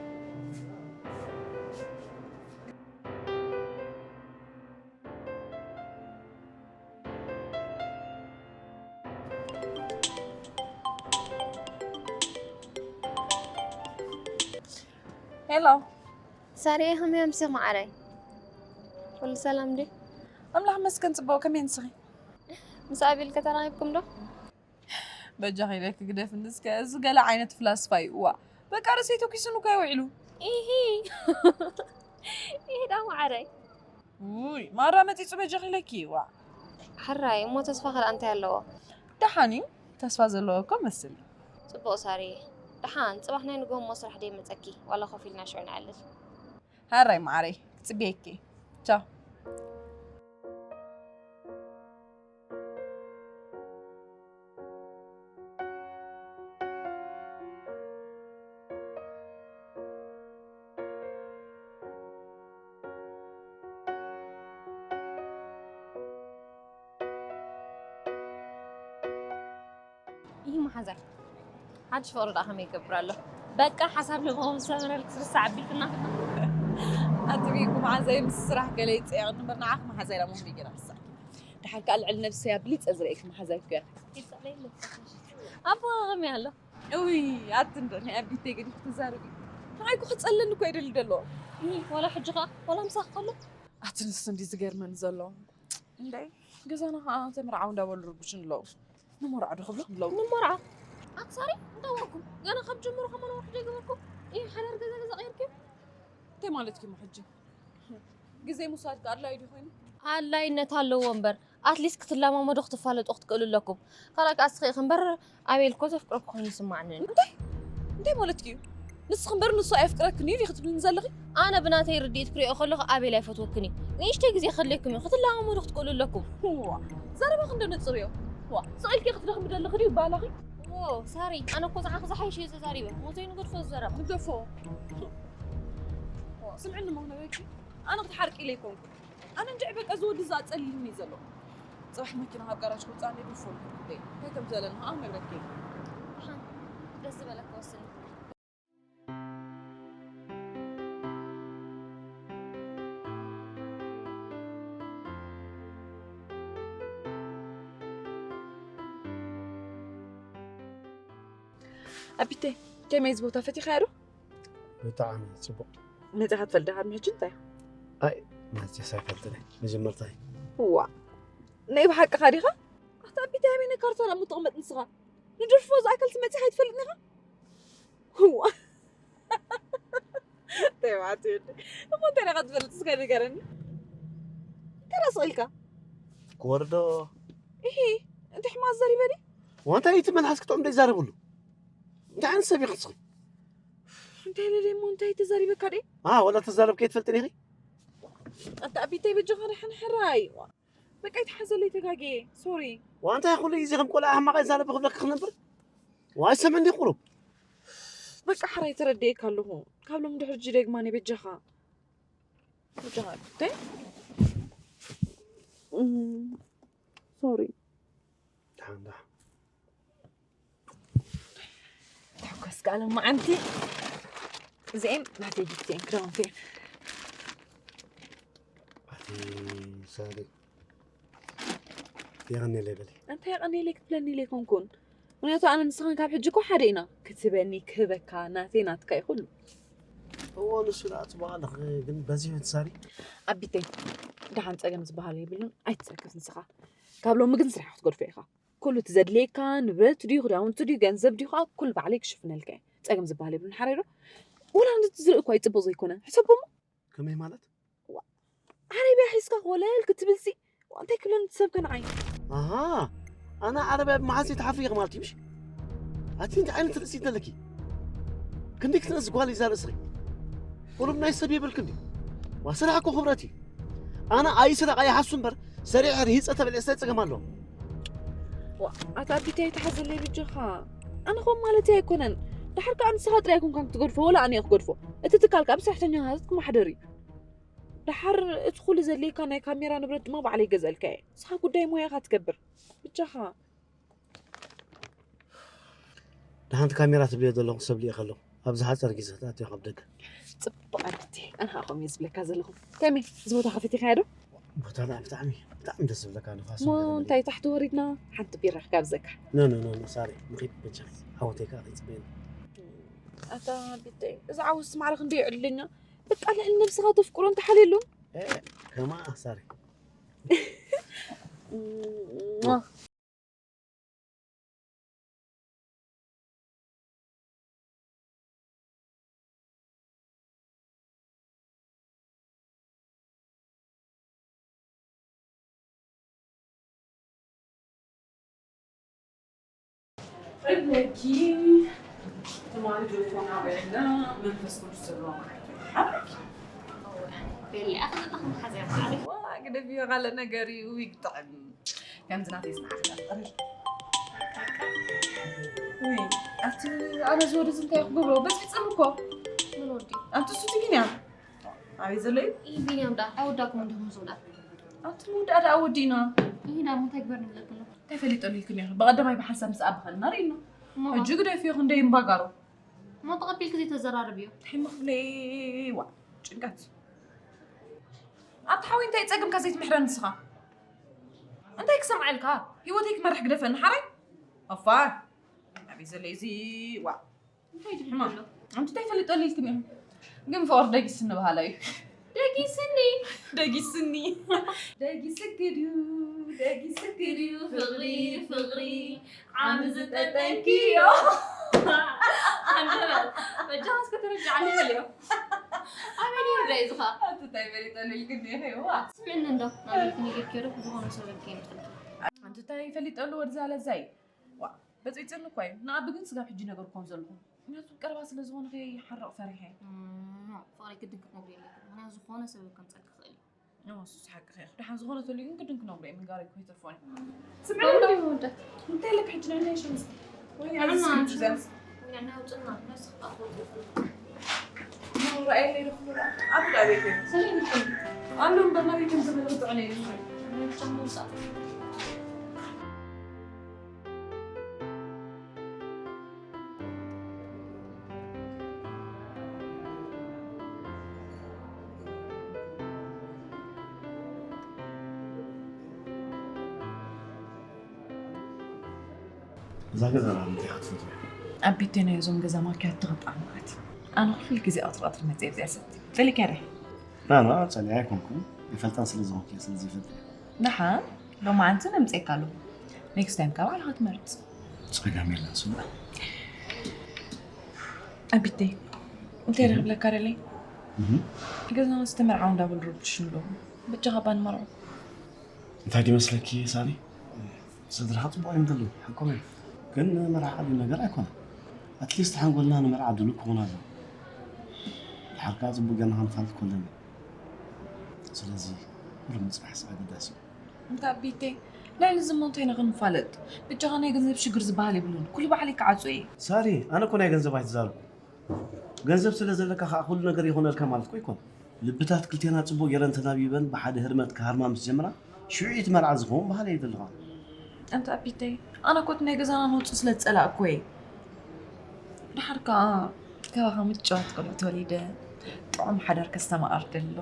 ሄሎ። ሳሪየ፣ ከመይ ኣምሲኺ መዓረይ? ኩሉ ሰላም ድዩ? ኣምላኽ መስገን ጽቡቕ፣ ከመይ ንስኺ? ምስ ኣቤል ከተራኺብኩም ዶ? በጃኺ ኢለኪ ግደፍኒ እስከ፣ እዚ ገለ ዓይነት ፍላስፋ እዩ። እዋ፣ በቃ ርእሰይ ተኪሱኒ እኮ እዩ ውዒሉ። ኢሂ። ኢሂ ዳ ማዓረይ። ውይ፣ ማራ መጺጹ በጃኺ ኢለኪ። እዋ። ሕራይ፣ እሞ ተስፋ ኸ እንታይ ኣለዎ? ደሓን እዩ። ተስፋ ዘለዎ እኮ መስል። ጽቡቕ ሳሪ። ደሓን፣ ጽባሕ ናይ ንግሆ እሞ ስራሕ ደይመጸኪ፣ ዋላ ኮፍ ኢልና ሽዑ ንዕልል። ሕራይ ማዓረይ፣ ክጽበየኪ። ቻው። ይህ መሓዛይ ሓድሽ ፍቕሪ ደኣ ከመይ ይገብር ኣሎ? በቃ ሓሳብ ልብኹም ዝሰመረልኪ ስልሳ ዓቢልክና። ኣትቢኩ መሓዛይ ምስ ስራሕ ገለ ይጸየቕ እምበር ንዓኽ መሓዛይ ደኣ መሆን ይገራ ክሳዕ። ደሓር ከኣ ልዕሊ ነብሰይ ኣብሊጸ ዝርእየኪ መሓዛይ እኮ እያ። ኣቦ ከመይ ኣሎ? እውይ ኣቲ እንዶ ናይ ኣቢተይ ገዲፍ ትዛረቢ። ንዓይ እኮ ክጸለኒ እኮ ይደሊ ደሎ። እይ፣ ዋላ ሕጂ ከኣ ዋላ ምሳኽ ከሎ። ኣቲ ንሱ እንዲ ዝገርመኒ ዘሎ። እንደ ገዛና ከዓ ተመርዓው እንዳበሉ ርቡሽን ኣለዉ። ንመርዓ ዶ ክብሎ ኣለዉ። ንመርዓ ኣክሳሪ እንዳወኩም ገና ካብ ጀምሩ ከመን ወርሕ ዘይገበርኩም። ይህ ሓዳር ገዛ ገዛ ቀይርኩም። እንታይ ማለት ኪሞ ሕጂ? ግዜ ምውሳድ ከ ኣድላይ ድዩ ኮይኑ? ኣድላይነት ኣለዎ እምበር ኣትሊስት ክትለማመዶ ክትፋለጡ ክትክእሉ ኣለኩም። ካልኣይ ከዓ እስኺ ኢኺ እምበር ኣቤል እኮ ዘፍቅረኪ ኮይኑ ይስማዓኒ። እንታይ እንታይ ማለት እዩ? ንስኺ እምበር ንሱ ኣየፍቅረክን እዩ ክትብልኒ ዘለኺ? ኣነ ብናተይ ርድኢት ክሪኦ ከለኹ ኣቤል ኣይፈትወክን እዩ። ንእሽተይ ግዜ ከድልየኩም እዩ ክትለማመዱ ክትክእሉ ኣለኩም። ዋ ዘረባኺ እንዶ ነፅርዮ። ዋ ስቕ ኢልኪ ክትደኽሚ ዘለኺ ድዩ ባላኺ? ዎ ሳሪ ኣነ እኮ ዝሓኺ ዝሓይሽ እየ ተዛሪበ። ሞተይ ንገድፎ ዝዘረባ። ንገፎ። ስምዕኒ ሞ ክነግረኪ ኣነ ክትሓርቂ ኢለ ኣይኮንኩን። ኣነ እንድዒ በቃ እዚ ወዲ እዚ ኣጸሊሉኒ እዩ ዘሎ። ጽባሕ መኪና ካብ ጋራጅ ክውጽኣኒ ብፎን ክብለይ እንታይ ከም ዝበለኒ ከዓ ክነግረኪ እየ። ደሓን ደስ ዝበለካ ወስኒ። ኣቢተይ ከመይ እዚ ቦታ ፈቲኻዮ ዶ? ብጣዕሚ ጽቡቕ። መጺኻ ትፈልጥ ዲኻ ቅድሚ ሕጂ እንታይ? ኣይ መጺኤስ ኣይፈልጥን እየ። መጀመርታ እዩ። እዋ ናይ ብሓቅኻ ዲኻ? ኣታ ኣቢተይ ኣበይ ነካርታ ደኣ ምትቕመጥ ንስኻ? ንድርፎ ዝኣከል ትመጺኻ ኣይትፈልጥን ኢኻ? እዋ ተባዕት እሞ እንታይ ኢኻ ትፈልጥ እስከ ንገረኒ። እንታይ ራስ ኢልካ? ክወርዶ። እሂ እንታይ ሕማስ ዘሪበኒ? ዋንታ እቲ መልሓስ ክጥዑም ዘይዛረብሉ። እንታይ ዓይነት ሰብ ኢኺ ንስኺ? እንታይ ኢለ እሞ እንታይ ተዛሪበካ ድየ? ኣ ወላ ተዛረብኪ ኣይትፈልጥን ኢኺ። ኣታ ኣቢተይ በጃኻ ደሓን ሕራይ። በቃ ይትሓዘለይ ተጋግየ ሶሪ። ዋንታ ኩሉ ግዜ ከም ቆልዓ ሕማቕ ኣይዛረብ ክብለኪ ክነብር። ዋይ ሰምዕኒ ቁሩብ። በቃ ሕራይ ተረድኤካ ኣለኹ። ካብ ሎም ድሕሪ ጂ ደግማ ናይ በጃኻ። በጃኻ ኣቢተይ። ሶሪ። ደሓን ደሓን። ተሓጎስ ከኣ ሎማዓንቲ እዚኤን ናተይ ጊፍቲ እየን ክዳውንቲ እየን። ኣቲ ሳሪ የቐንየለይ በሊ። እንታይ የቐንየለይ ክትብለኒ ኢለ ኣይኮንኩን። ምክንያቱ ኣነ ንስኻን ካብ ሕጂ እኮ ሓደ ኢና። ክትህበኒ ክህበካ ናተይ ናትካ እዩ ኩሉ። እዎ ንሱ ደኣ ጽቡቕ ኣለኺ ግን በዚሑ ትሳሪ። ኣቢተይ ደሓን ጸገም ዝበሃል የብሉን ኣይትጸገስ ንስኻ። ካብ ሎሚ ግን ስራሕ ክትገድፎ ኢኻ። ኩሉ እቲ ዘድልየካ ንብረት ድዩ ክዳውንቲ ድዩ ገንዘብ ድዩ ከዓ ኩሉ ባዕለይ ክሽፍነልካ እየ። ፀገም ዝበሃል የብሉን ሓራይ ዶ? ወላ ነቲ ዝርኢ እኳ ይፅቡቕ ዘይኮነ ሕሰቦሞ። ከመይ ማለት? ዓረብያ ሒዝካ ኮለል ክትብልሲ እንታይ ክብለኒ እቲ ሰብ ከ ንዓይ? ኣሃ ኣነ ዓረብያ ብመሓዘይ ተሓፍሪኽ ማለት እዩ ምሽ? ኣቲ እንታይ ዓይነት ርእሲ ዘለኪ? ክንደይ ክትነስ ጓል ይዛ ርእስኺ? ቁሩብ ናይ ሰብ የብልክን ድዩ? ዋ ስራሕ እኮ ክብረት እዩ። ኣነ ኣይስረቕ ኣይሓሱ እምበር ሰሪሐ ርሂፀ ተበልዐ እንታይ ፀገም ኣለዎ? ዋ ኣታ ኣቢተይ ኣይትሓዘለይ ብጀኻ። ኣነ ኸም ማለተይ ኣይኮነን። ድሓር ከዓ ንስኻ ጥራይ ኣይኮንካን ክትገድፎ ወላ ኣነ እየ ክገድፎ። እቲ ትካል ከዓ ብሰራሕተኛታት ክመሓደር እዩ። ድሓር እቲ ኩሉ ዘድልየካ ናይ ካሜራ ንብረት ድማ ባዕለይ ይገዝአልካ እየ። ንስኻ ጉዳይ ሞያኻ ትገብር ብጃኻ። ደሓንቲ ካሜራ ትብልዮ ዘለኹ ሰብ ልኢኸ ኣለኹ። ኣብ ዝሓፀረ ግዜ ክትኣትዮ ካብ ደገ። ፅቡቕ ኣቢተይ ኣነ ከዓ ከምኡ እየ ዝብለካ ዘለኹ። ከመይ እዚ ቦታ ከፊትካዮ ዶ? ቦታ ደኣ ብጣዕሚ ብጣዕሚ ደስ ዝብለካ ንፋስ እሞ እንታይ ታሕቲ ወሪድና ሓንቲ ቢራ ክጋብዘካ። ኖ ኖ ኖ ሳሪ ንኺድ በጃ ሓወተይ ከዓ ከይፅበየኒ። ኣታ ኣቢተይ እዚ ዓውስ ማዕረ ክንደይ ዕድለኛ። በቃ ልዕሊ ነብስኻ ተፍቅሮ እንተሓልየሉ። ከማ ሳሪ። እብለኪ ትማሊ ጆቶና በልና መንፈስ ቅዱስ ዘለዎ መዓልቲ ሓብረኪ። ቤላ ኣኽልጣ ክንሓዘ ይኽእል ዋ ግደፍዮ ካልእ ነገር እዩ ይግጥዕም። ከምዚ ናተይ ዝነዓኽላ ፍቕሪ። ወይ ኣብቲ ኣነ ዝወደስ እንታይ ክገብሮ በፂፅም እኮ ምን ወዲ ኣብቲ እሱ ትግን እያ ኣበይ ዘሎ እዩ ይህ ቢንያም ዳ ኣይወዳኩም እንዲኹም ዝውዳ ኣብቲ ምውዳእ ደኣ ወዲእና ይህ ዳ እንታይ ግበር ንብለክሎ እንታይ ፈሊጠሉ ኢልክን ኢኺ ብቐዳማይ ብሓንሳብ ምስ ኣቢ ከለና ርኢና ሕጂ ግደፍዮ ክንደይ እምባጋሮ እሞ ተቐቢልክ ዘይተዘራርብዮ እንታይ ምኽብለይ ዋ ጭንቀት ኣብቲ ሓወይ እንታይ ጸገምካ ዘይትምሕረኒ ንስኻ እንታይ ክሰምዓልካ ህይወተይ ክመርሕ ግደፈኒ ሓራይ ኣፋ ኣበይ ዘሎ እዚ ዋ እንታይ ድብል ኣሎ ኣንቲ እንታይ ፈሊጠሉ ኢልክን ኢኺ ግን ፍቕሪ ደጊስኒ በሃላ እዩ ደጊስኒ ደጊስኒ ደጊስኪ ድዩ ደጊስኪ ድዩ ፍቕሪ ፍቕሪ ዓሚ ዝጠጠንኪዮ ኣንደበት በጃኻስ ከተረጃዓኒ በልዮ ኣበይ ነይሩ ዳ እዩ ዝኻ ኣንቲ እንታይ ፈሊጠሉ ኢልክን ኢኺ ዋ ስምዕኒ እንዶ ናበልክ ነገር ከይሩ ዝኾነ ሰበብ ከይምጥልኪ ኣንቲ እንታይ ፈሊጠሉ ወድዛ ለዛይ ዋ በፂፅኒ እኳ እዩ ንኣቢ ግን ስጋብ ሕጂ ነገር ኮን ዘለኹም ምክንያቱ ቀረባ ስለ ዝኾነ ከይሓርቕ ፈሪሐ ፍቕሪ ግድን ክትነግሪ የለክን ምክንያቱ ዝኾነ ሰበብ ከምፀልክ ክኽእል እዩ እሱ ሓቂ ኸ ደሓን ዝኾነ ተልዩ ግን ግድን ክነግሮ እዩ ምንጋር እኮ ይተርፎን ስምዕኒ እንዶ ይወዳት እንታይ ለክ ሕጂ ናይ ናይ ሸምስ ወይ ጥዕና ዓዚ እንጂ። ዘምስ ጥዕና ውፅና ነስኻ ረኣየ ይረኽቡ ኣብ ዳ ቤት ኣለዎም በርና ቤት ዘበለ ውፅዕነ ምውፃእ እዛ ገዛ ና እንታይ ክትፈትዎ ኣብ ቤተይ ናይ እዞም ገዛ ማኪያቶ ክጣዕም ማለት ኣነ ኩሉ ግዜ ቀትሪ ቀትሪ መፅእ ብዚኣ ሰቲ ፈሊካ ደ ናና ፀሊዓ ኣይኮንኩን ይፈልጣን ስለ ዝኾንኩ ስለ ዘይፈልጥ ደሓን ሎማዓንቲ ነምፀካ ኣለኹ ኔክስት ታይም ካብ ባዕልኻ ትመርፅ ፀገም የለን ስማ ኣቢተይ እንታይ ደ ክብለካ ደለይ ገዛና ዝተመርዓው እንዳበሉ ረብሽኒ ኣለዉ በጃኻ ባንመርዖ እንታይ ድመስለኪ ሳኒ ስድራኻ ፅቡቅ እዮም ዘለዉ ሓቆም እዮም ግን መርዓ ዓብዩ ነገር ኣይኮነ ኣትሊስት ሓንጎልና ንመርዓ ድሉ ክኾን ኣለዎ ድሓር ከዓ ፅቡቅ ገርና ክንፋልጥ ከለና ስለዚ ኩሉ ምፅባሕስ ኣገዳሲ እዩ እንታ ኣቢተይ ልዕሊ እዚ እሞ እንታይ ኢና ክንፋለጥ በጃኻ ናይ ገንዘብ ሽግር ዝበሃል የብሉን ኩሉ ባዕለይ ክዓፁ እየ ሳሪ ኣነ እኮ ናይ ገንዘብ ኣይትዛረብ ገንዘብ ስለ ዘለካ ከዓ ኩሉ ነገር ይኾነልካ ማለት እኮ ይኮን ልብታት ክልቴና ፅቡቅ ገይረን ተናቢበን ብሓደ ህርመት ክሃርማ ምስ ጀምራ ሽዑ እቲ መርዓ ዝኸውን ባህል እዩ ዘለኻ ኣንታ ኣቢተይ ኣነ ኮት ናይ ገዛና ነውፂ ስለ ዝፀላእኮ እየ ድሓር ከዓ ካባኻ ምጭዋት ቆልዑ ተወሊደ ጥዑም ሓዳር ከስተማቐር ደሎ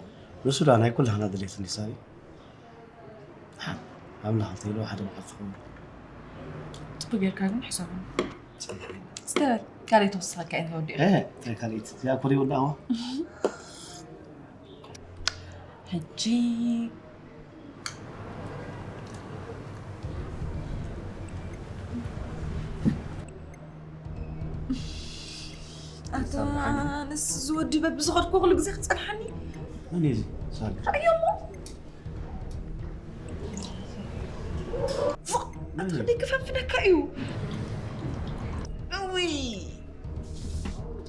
ንሱ ዳ ናይ ኩላህና ድሌት እንዲሳሪ ኣምላኽ እንተኢሉ ሓደ መዓልቲ ክኸውን ፅቡቅ ጌርካ ግን ሕሰቡ ዝተበል ካልእ ተወስኸካ እየ ወዲኡ እንታይ ካልኢት እዚኣ ኮደ ወዳእዋ ሕጂ ኣታ ንስ ዝወዲ በብዝኸድኩ ኩሉ ግዜ ክፀንሓኒ መን እዩ እዚ ሳሪ ርእዮሞ ኣትክደይ ክፈንፍነካ እዩ እውይ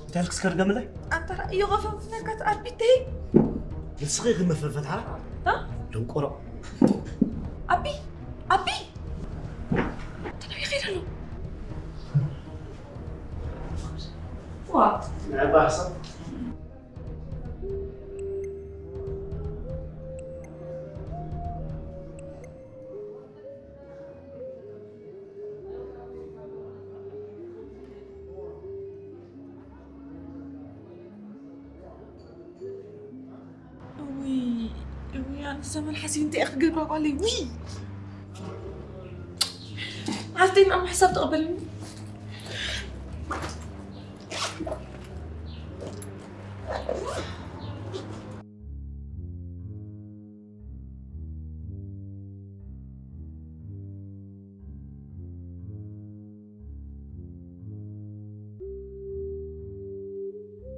እንታይ ኢልክ እስከ ድገምለይ ኣንተ ርእዮ ክፈንፍነካ ትኣቢተይ ንስኺ ክመፈፈትሓ ደንቆሮ ኣቢ ኣቢ ተነቢ ይኸይድ ኣሎ ዋ ንዕባሕሰብ ውይ ውይ ኣነ ዘመን ሓሲብ እንታይ እየ ክገብራ ጓለይ ውይ ሓፍተይ ንኣም ሓሳብ ተቐበልኒ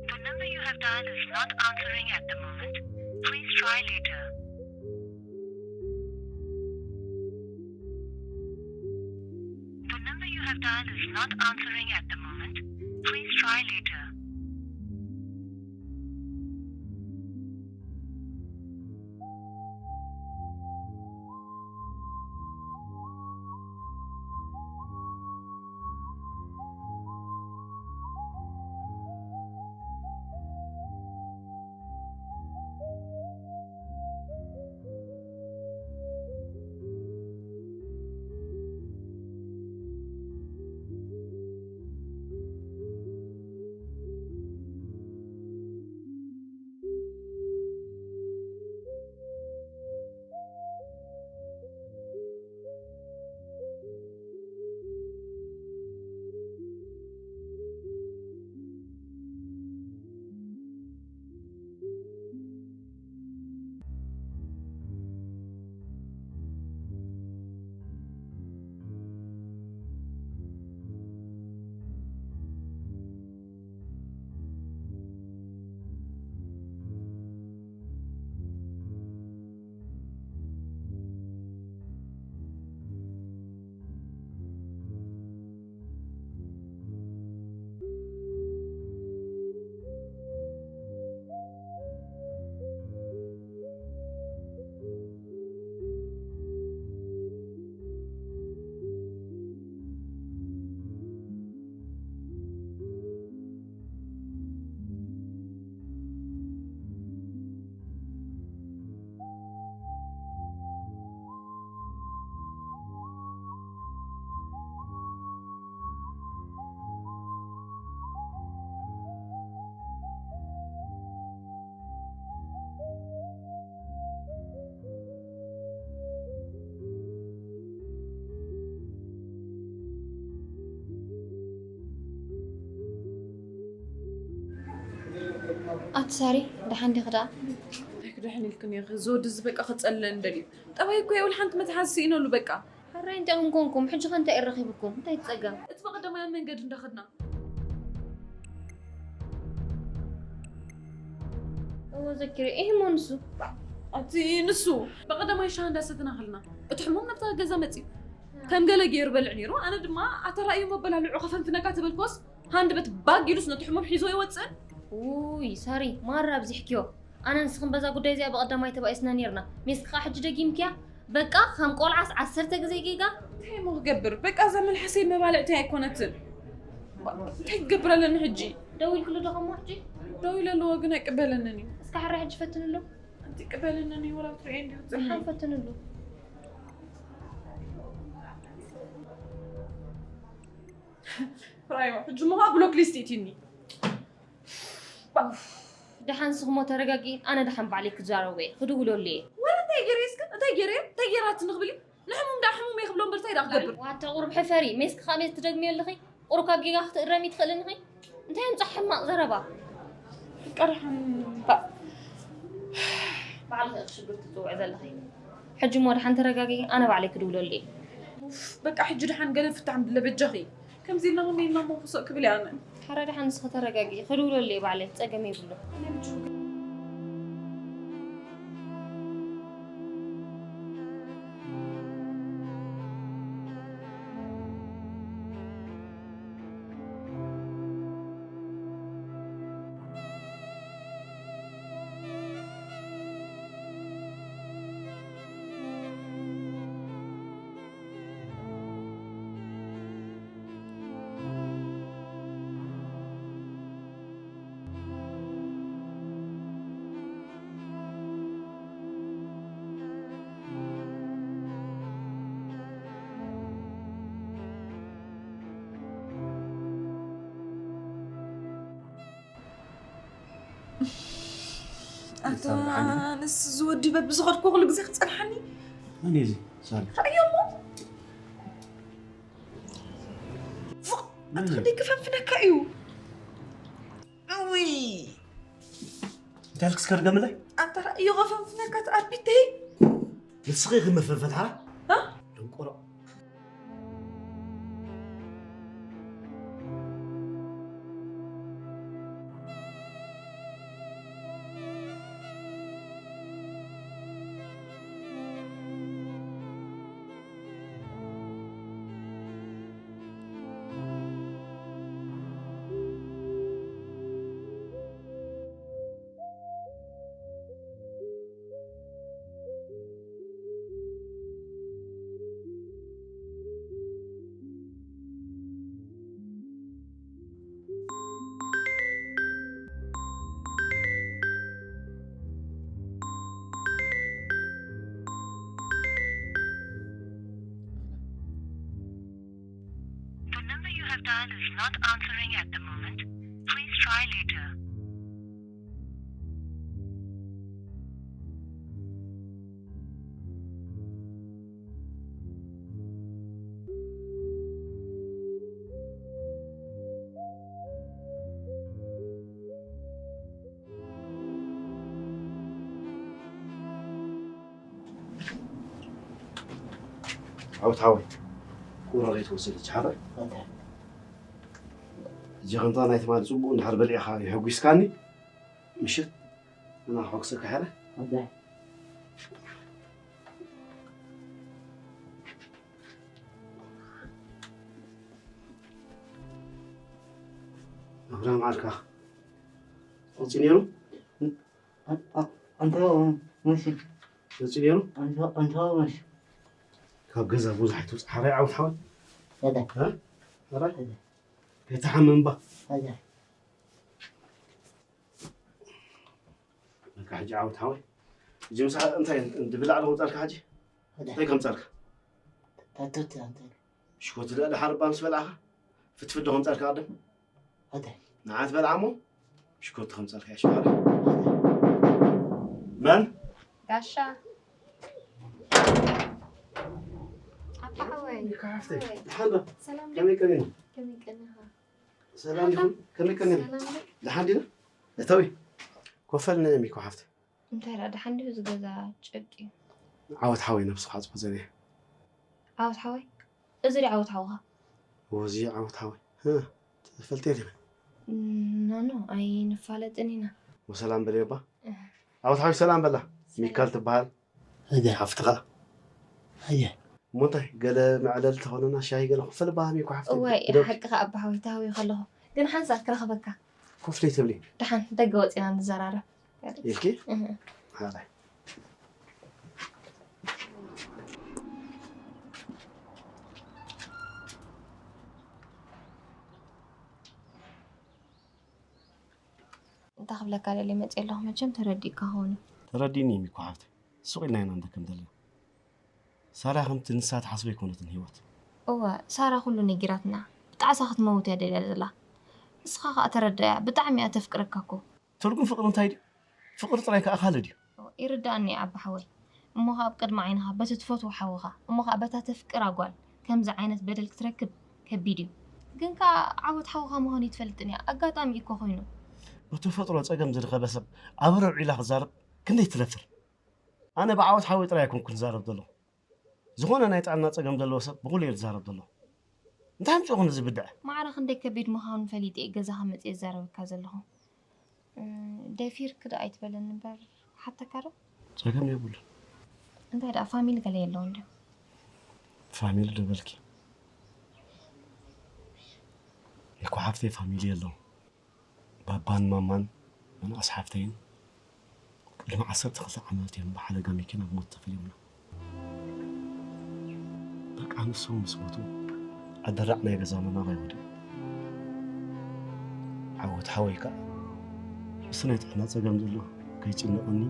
The number you have dialed is not answering at the moment. Please try later. The number you have dialed is Not answering at the moment. Please try later. ኣቲ ሳሪ፣ ደሓን ዲኺ ደኣ? እንታይ ክድሕን ኢልክን ኢኺ? እዚ ወዲ እዚ በቃ ክጸልለኒ ደልዩ። ጠባይ እኮ የብል፣ ሓንቲ መትሓዚ ስኢነሉ በቃ። ሕራይ እንቲኹም ኮንኩም፣ ሕጂ ኸ እንታይ እዩ ረኺብኩም? እንታይ እቲ ጸገም? እቲ በቐደማይ ኣብ መንገዲ እንዳኸድና። እወ ዘኪረ፣ ኢሂ እሞ ንሱ? ኣቲ ንሱ፣ በቐደማይ ሻሂ እንዳሰተና ከለና፣ እቲ ሕሙም ናብታ ገዛ መጺኡ። ከም ገለ ገይሩ በልዕ ነይሩ፣ ኣነ ድማ ኣታ ራእዩ እሞ በላልዑ ከፈንፍነካ ተበልክዎስ፣ ሃንደበት ባግ ኢሉስ ነቲ ሕሙም ሒዝዎ ይወጽእ። ውይ ሳሪ፣ ማራ ኣብዚሕክዮ። ኣነ ንስኽን በዛ ጉዳይ እዚኣ ብቐዳማይ ተባኢስና ኔርና። ሜስኪ ኸኣ ሕጂ ደጊምክያ? በቃ ከም ቆልዓስ ዓሰርተ ግዜ ጌጋ? እንታይ እሞ ክገብር? በቃ እዛ መልሓሰይ መባልዕተይ ኣይኮነትን። እንታይ ክገብር ኣለኒ ሕጂ? ደዊልክሉ ዶ ከሞ ሕጂ? ደው ኢለ ኣለዎ ግን ኣይቅበለንን እዩ። እስከ ሕራይ ሕጂ ፈትንሉ። ኣንቲ ቅበለንን እዩ ወላ ትርእየ እንዲሁ ደሓን ፈትንሉ። ራዮ፣ ሕጂ እሞ ብሎክ ሊስት ኢትኒ። ደሓን ንስኽሞ ተረጋጊ፣ ኣነ ደሓን ባዕለይ ክዛረቦ እየ፣ ክድውለሉ እየ። ወላ እንታይ ገይረ እስከ? እንታይ ገይረ? እንታይ ገይራትኒ ክብል እዩ? ንሕሙም ደኣ ሕሙም እየ ክብሎ እምበር እንታይ ደኣ ክገብር? ዋታ ቁሩብ ሕፈሪ፣ ሜስኪ ከኣ ሜስ ትደግምዮ ኣለኺ? ቁሩብ ካብ ጌጋ ክትእረሚ ትኽእልን ኢኺ? እንታይ ኣምጻ ሕማቕ ዘረባ? በቃ ደሓን፣ ባዕ-፣ ባዕልኺ ኢኺ ሽግር ትጽውዒ ዘለኺ። ሕጂ እሞ ደሓን ተረጋጊ፣ ኣነ ባዕለይ ክድውለሉ እየ። ኡፍ፣ በቃ ሕጂ ደሓን ገለ ፍታሕ ምድለ በጃኺ። ከምዚ ኢልና ውን ኢልና እሞ ክሶእ ክብል እየ ኣነ። ሓረ ደሓን ንስኺ ተረጋጊ፣ ክድውለሉ እየ ባዕለይ፣ ጸገም የብሉን። ኣታ ንስ ዝወዲ በብዝኸድኩ ኩሉ ግዜ ክጸንሓኒ። መን እዩ እዚ? ሳሪ። ራእዮ እሞ። ፉቕ! ኣታ ክንደይ ክፈንፍነካ እዩ። እውይ! እንታይ ኢልክስ ከርገምለይ? ኣታ ራእዮ ክፈንፍነካ ትኣቢተይ። ንስኺ ኢኺ መፈንፈን ሓራ? እ? ደንቆሮ። is not answering at the moment. Please try later. ዓወት ሓወይ፣ ቁረ ከይትወስድ ቻለ። ሕጂ ከምታ ናይ ትማሊ ጽቡቕ እንድሕር በሊዕኻ የሐጒስካኒ፣ ምሸት ንዓኻ ከሐጉሰካ ሕረ። ኣብርሃም ዓርካ መጺኡ ነይሩ? ኣንተ መሲ መጺኡ ነይሩ? ኣንተ መሲ ካብ ገዛ ብዙሕ ኣይትውጽእ። ሓራይ ዓወት ሓወይ። እ? ሓራይ? ከይትሓምም እባ። በቃ ሕጂ ዓወት ሓወይ። ሕጂ ምሳሕ እንታይ ድብላዕ ዶ ከምጻልካ ሕጂ? እንታይ ከምጻልካ? ሽኮቲ ልዕሊ ሓርባ ምስ በላዕካ ፍትፍት ዶ ከምጻልካ ቀደም? ንዓት በልዓ እሞ ሽኮቲ ከምጻልካ እያ ሽኮቲ። መን? ጋሻ። ኣታ ሓወይ። ይካ ሓፍተይ። ሓወይ። ድሓን ዶ? ሰላም ከመይ ቀኒና? ከመይ ቀኒኻ? ሰላም ይኹን። ከመይ ቀኒና? ሰላም ዶ? ድሓን ዲና? እተዊ። ኮፈል ነይ ሚኮ ሓፍተይ። እንታይ ደኣ ደሓን ድዩ? እዚ ገዛ ጭብጢ እዩ። ዓወት ሓወይ ነብስኻ ኣጽፎ ዘንየ። ዓወት ሓወይ? እዚ ድዩ ዓወት ሓውኻ? እዎ፣ እዚ ዓወት ሓወይ። ህ፣ ትፈልጥዮ ዲኺ? ኖ፣ ኖ፣ ኣይንፋለጥን ኢና። ወሰላም በልዮ እባ። እህ። ዓወት ሓወይ ሰላም በላ። ሰላም። ሚካል ትበሃል። ኣየ። ሓፍትኻ። ኣየ። እሞ እንታይ፣ ገለ መዕለሊ ተኾነና ሻሂ ገለ ክፈል እባ ሚኮ ሓፍተይ። እዋይ፣ ግደፍ። ሓቅኻ ኣባ ሓወይ፣ ተሃውየ ከለኹ። ግን ሓንሳእ ክረኽበካ። ኮፍ ለይ ትብሊ? ደሓን፣ ደገ ወጺና ንዘራረብ። ኢልኪ? እህ። ሓራይ። እንታይ ክብለካ ደልየ መጽየ ኣለኹ፣ መቸም ተረዲእካ ክኸውን እዩ። ተረዲእኒ እዩ ሚኮ ሓፍተይ። ስቕ ኢልና ኢና ንደክም ዘለና። ሳራ ከምቲ ንሳ ትሓስቦ ኣይኮነትን ህይወት። እወ፣ ሳራ ኩሉ ነጊራትና። ብጣዕሳ ክትመውት እያ ደልያ ዘላ። ንስኻ ከኣ ተረዳእያ፣ ብጣዕሚ እያ ተፍቅረካ እኮ። ትርጉም ፍቕሪ እንታይ ድዩ? ፍቕሪ ጥራይ ከኣ ካልእ ድዩ? ይርድኣኒ እዩ ዓቢ ሓወይ። እሞ ከኣ ኣብ ቅድሚ ዓይንኻ በቲ ትፈትዎ ሓውኻ፣ እሞ ከኣ በታ ተፍቅራ ጓል ከምዚ ዓይነት በደል ክትረክብ ከቢድ እዩ። ግን ከኣ ዓወት ሓውኻ ምዃኑ ኣይትፈልጥን እያ። ኣጋጣሚ እዩ እኮ ኮይኑ። ብተፈጥሮ ጸገም ዝረኸበ ሰብ ኣብ ረብዒ ኢላ ክዛረብ ክንደይ ትደፍር? ኣነ ብዓወት ሓወይ ጥራይ ኣይኮንኩን ዝዛረብ ዘለኹ። ዝኾነ ናይ ጥዕና ጸገም ዘለዎ ሰብ ብኹሉ እየ ዝዛረብ ዘለኹ። እንታይ ኣምጺእኹም እዚ ብድዐ? ማዕረ ክንደይ ከቢድ ምዃኑ ፈሊጠ እየ ገዛኻ መጺኤ ዝዛረበካ ዘለኹ። እ፣ ደፊርክ ደኣ ኣይትበለኒ እምበር፣ ክሓተካ ዶ? ጸገም የብሉን። እንታይ ደኣ ፋሚሊ ገለ የለውን ድዮም? ፋሚሊ ዶ በልኪ? እኮ ሓፍተይ ፋሚሊ የለውን። ባባን ማማን መናእስ ሓፍተይን ቅድሚ ዓሰርተ ክልተ ዓመት እዮም ብሓደጋ መኪና ብሞት ተፈልዮምና። በቃ ንሶም ምስ ሞቱ ኣደራዕ ናይ ገዛና ናባይ ወዲቑ። ዓወት ሓወይ ከኣ ምስ ናይ ጥዕና ጸገም ዘሎ ከይጭነቐኒ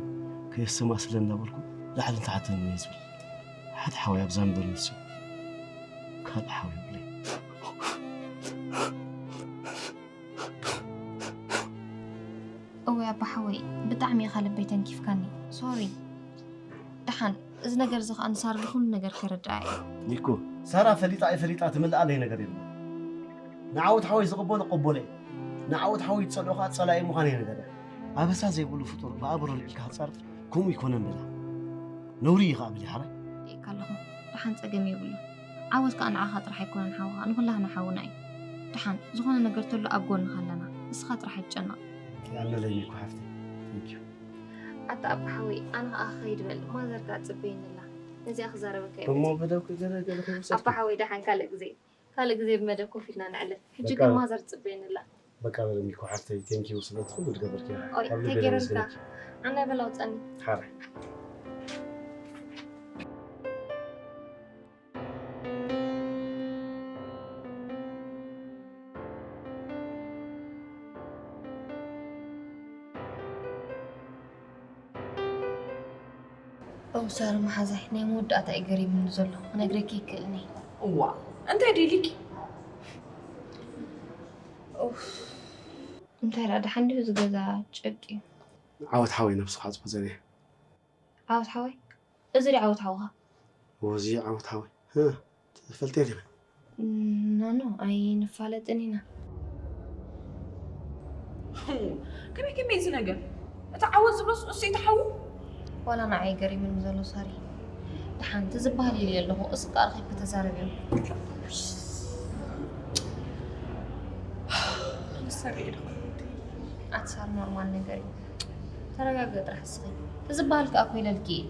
ከየስተማስለ እንዳበልኩ ላዕልን ታሕትን እየ ዝብል። ሓደ ሓወይ ኣብዛ ምድሪ ንሱ ካልእ ሓወይ የብለይ። እወ ኣባ ሓወይ፣ ብጣዕሚ ኢኻ ልበይ ተንኪፍካኒ። ሶሪ። ደሓን፣ እዚ ነገር እዚ ኸኣ ንሳራ ንኹሉ ነገር ከረድኣ እየ። ኒኮ፣ ሳራ ፈሊጣ ኣይፈሊጣ ትምልኣለይ ነገር የብላ። ንዓወት ሓወይ ዝቕበሎ ቅበሎ እየ። ንዓወት ሓወይ ዝጸልኦ ኸኣ ጸላኢ ምዃነይ ነገር እየ። ኣበሳ ዘይብሉ ፍጡር ብኣእምሮ ልዒልካ ክትጻረፍ ከምኡ ይኮነን በላ። ነውሪ እዩ ኸኣ በሊ ሓራይ። ርኢካ ኣለኹ። ደሓን ጸገም የብሉ። ዓወት ከኣ ንዓኻ ጥራሕ ኣይኮነን ሓውኻ፣ ንኹላህና ሓውና እዩ። ደሓን፣ ዝኾነ ነገር ተሎ ኣብ ጎንኻ ኣለና። ንስኻ ጥራሕ ኣይትጨነቕ። የቐንየለይ ኒኮ ሓፍተይ። Thank you። ኣታ ኣባ ሓወይ፣ ኣነ ኸኣ ክኸይድ በል። ማዘር ከኣ ትጽበየኒ ኣላ። ነዚኣ ክዛረበካ እየ እሞ መጺአ። ብደውኪ ገለ ገለ ከይወሰድኪ? ኣባ ሓወይ፣ ደሓን ካልእ ግዜ። ካልእ ግዜ ብመደብ ኮፍ ኢልና ነዕልል። ሕጂ በቃ። ግን ማዘር ትጽበየኒ ኣላ። በቃ በል ኒኮ ሓፍተይ፣ thank you ስለቲ ኩሉ ዝገበርክዮ። ኦይ፣ ኣብ ልበይ እንታይ ገይረልካ? የመስግነኪ። ዓናይ በል ኣውጸኒ። ሓራይ። ኦ፣ ሳሪ መሓዛይ፣ ናይ መወዳእታ እዩ ገሪሙኒ ዘሎ። ክነግረኪ ይክእልኒ። እዋ፣ እንታይ ደሊኪ? እንታይ ደኣ ደሓን ድዩ ዝገዛ ጨቂ? ዓወት ሓወይ ነብስኻ ኣጽፎ ዘርየ። ዓወት ሓወይ? እዚ ድዩ ዓወት ሓውኻ? ወዚ ዓወት ሓወይ። እ፣ ትፈልጥዮ ዲኺ? ኖኖ ኣይንፋለጥን ኢና። ከመይ ከመይ እዚ ነገር? እቲ ዓወት ዝብሎስ እሱ እቲ ሓዉ? ዋላ ንዓይ ገሪሙኒ ዘሎ ሳሪ። ደሓን እቲ ዝበሃል ኢለ ኣለኹ፣ ቅስቃ ረኺብኪ ተዛረብዮም። ኣቲ ሳሪ ኖርማል ነገር እዩ። ተረጋገ ጥራሕ እስኺ። እቲ ዝበሃል ከኣ ኮይለልኪ እዩ።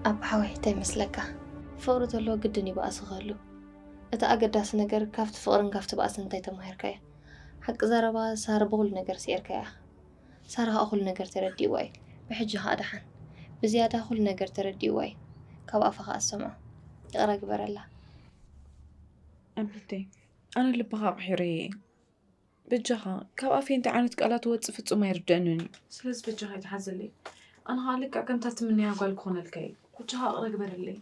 ኣባ ሓወይ እንታይ ይመስለካ? ፍቕሪ ዘለዎ ግድን ይበኣስ ክህሉ። እቲ ኣገዳሲ ነገር ካብቲ ፍቕርን ካብቲ ባእስን እንታይ ተማሂርካዮ? ሓቂ ዘረባ ሳሪ ብኹሉ ነገር ስዒርካያ። ሳራ ከኣ ኩሉ ነገር ተረዲእዋ እዩ። ብሕጂ ከኣ ደሓን ብዝያዳ ኩሉ ነገር ተረዲእዋ እዩ። ካብ ኣፋ ከኣ ዝሰምዖ። ይቕረ ግበረላ። ኣንቢተይ ኣነ ልብኻ ኣቕሒረ እየ። በጃኻ ካብ ኣፈይ እንታይ ዓይነት ቃላት ወፅእ ፍፁም ኣይርደእንን እዩ። ስለዚ በጃኻ ይትሓዘለይ። ኣነ ከዓ ልክዕ ከምታ ትምነያ ጓል ክኾነልካ እየ። በጃኻ ይቕረ ግበረለይ።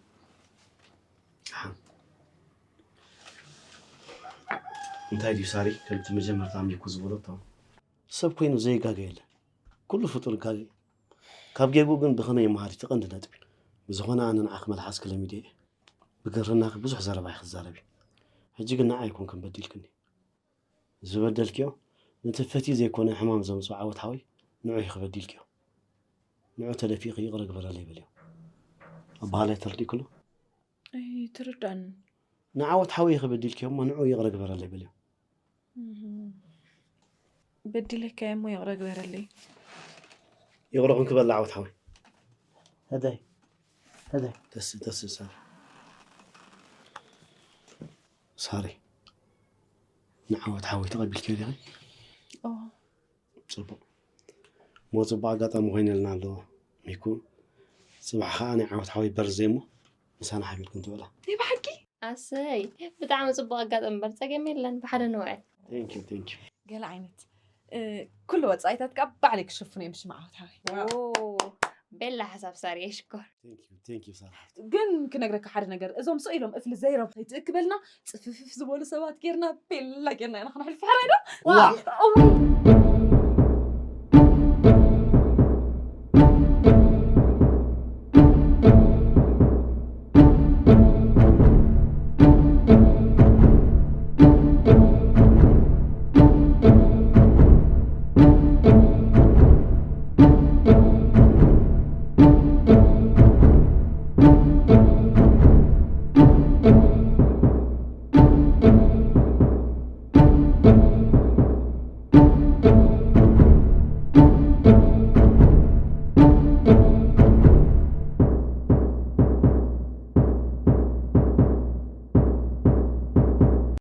እንታይ ድዩ ሳሪ ከምቲ መጀመርታ ሚኩ ዝበሎ እቶም ሰብ ኮይኑ ዘይጋገ የለ። ኩሉ ፍጡር ይጋገ። ካብ ጌግኡ ግን ብኸመይ ይመሃር እቲ ቀንዲ ነጥቢ። ብዝኾነ ኣነ ንዓኺ መልሓስኪ ለሚደ እየ። ብግርህናኺ ብዙሕ ዘረባ ኢኺ ትዛረቢ። ሕጂ ግን ንዓይ ኣይኮንክን በዲልክኒ። ዝበደልክዮ ነቲ ፈትዩ ዘይኮነ ሕማም ዘምፅኦ ዓወት ሓወይ ንዑ ኢኺ በዲልክዮ። ንዑ ተደፊእኺ ይቕረ ግበረለይ በልዮ። ኣበሃላይ ተረዲእክሎ? ኣይተረዳእንን። ንዓወት ሓወይ ኢኺ በዲልክዮ እሞ ንዑ ይቕረ ግበረለይ በልዮ። በዲለካ እሞ ይቕረ ግበረለይ። ይቕረ ኮንክ በላ ዓወት ሓወይ። ህደይ ህደይ ተስ ተስ ሳሪ ሳሪ ንዓወት ሓወይ ተቐቢልክዮ ዲኺ? ኦ ፅቡቕ እሞ ፅቡቕ ኣጋጣሚ ኮይነልና ኣሎ ሚኩ። ፅባሕ ከዓ ናይ ዓወት ሓወይ በርዝደይ እሞ ምሳና ሓቢርክን ትውዕላ። ናይ ብሓቂ ኣሰይ ብጣዕሚ ፅቡቕ ኣጋጣሚ እምበር ፀገም የለን ብሓደ ንውዕል። Thank you, thank you. ገለ ዓይነት እ፣ ኩሉ ወፃኢታት ከዓ ባዕለይ ክሽፍኖ እዮም ሽማ ዓወት ሓወይ። ኦ፣ ቤላ ሓሳብ ሳሪ የሽኮር። Thank you, thank you ሳራ ሓፍቲ። ግን ክነግረካ ሓደ ነገር እዞም ስቕ ኢሎም እፍሊ ዘይረብ ከይትእክበልና ፅፍፍፍ ዝበሉ ሰባት ጌርና ቤላ ጌርና ኢና ክነሕልፍ ሕራይ ዶ? ዋ! እው።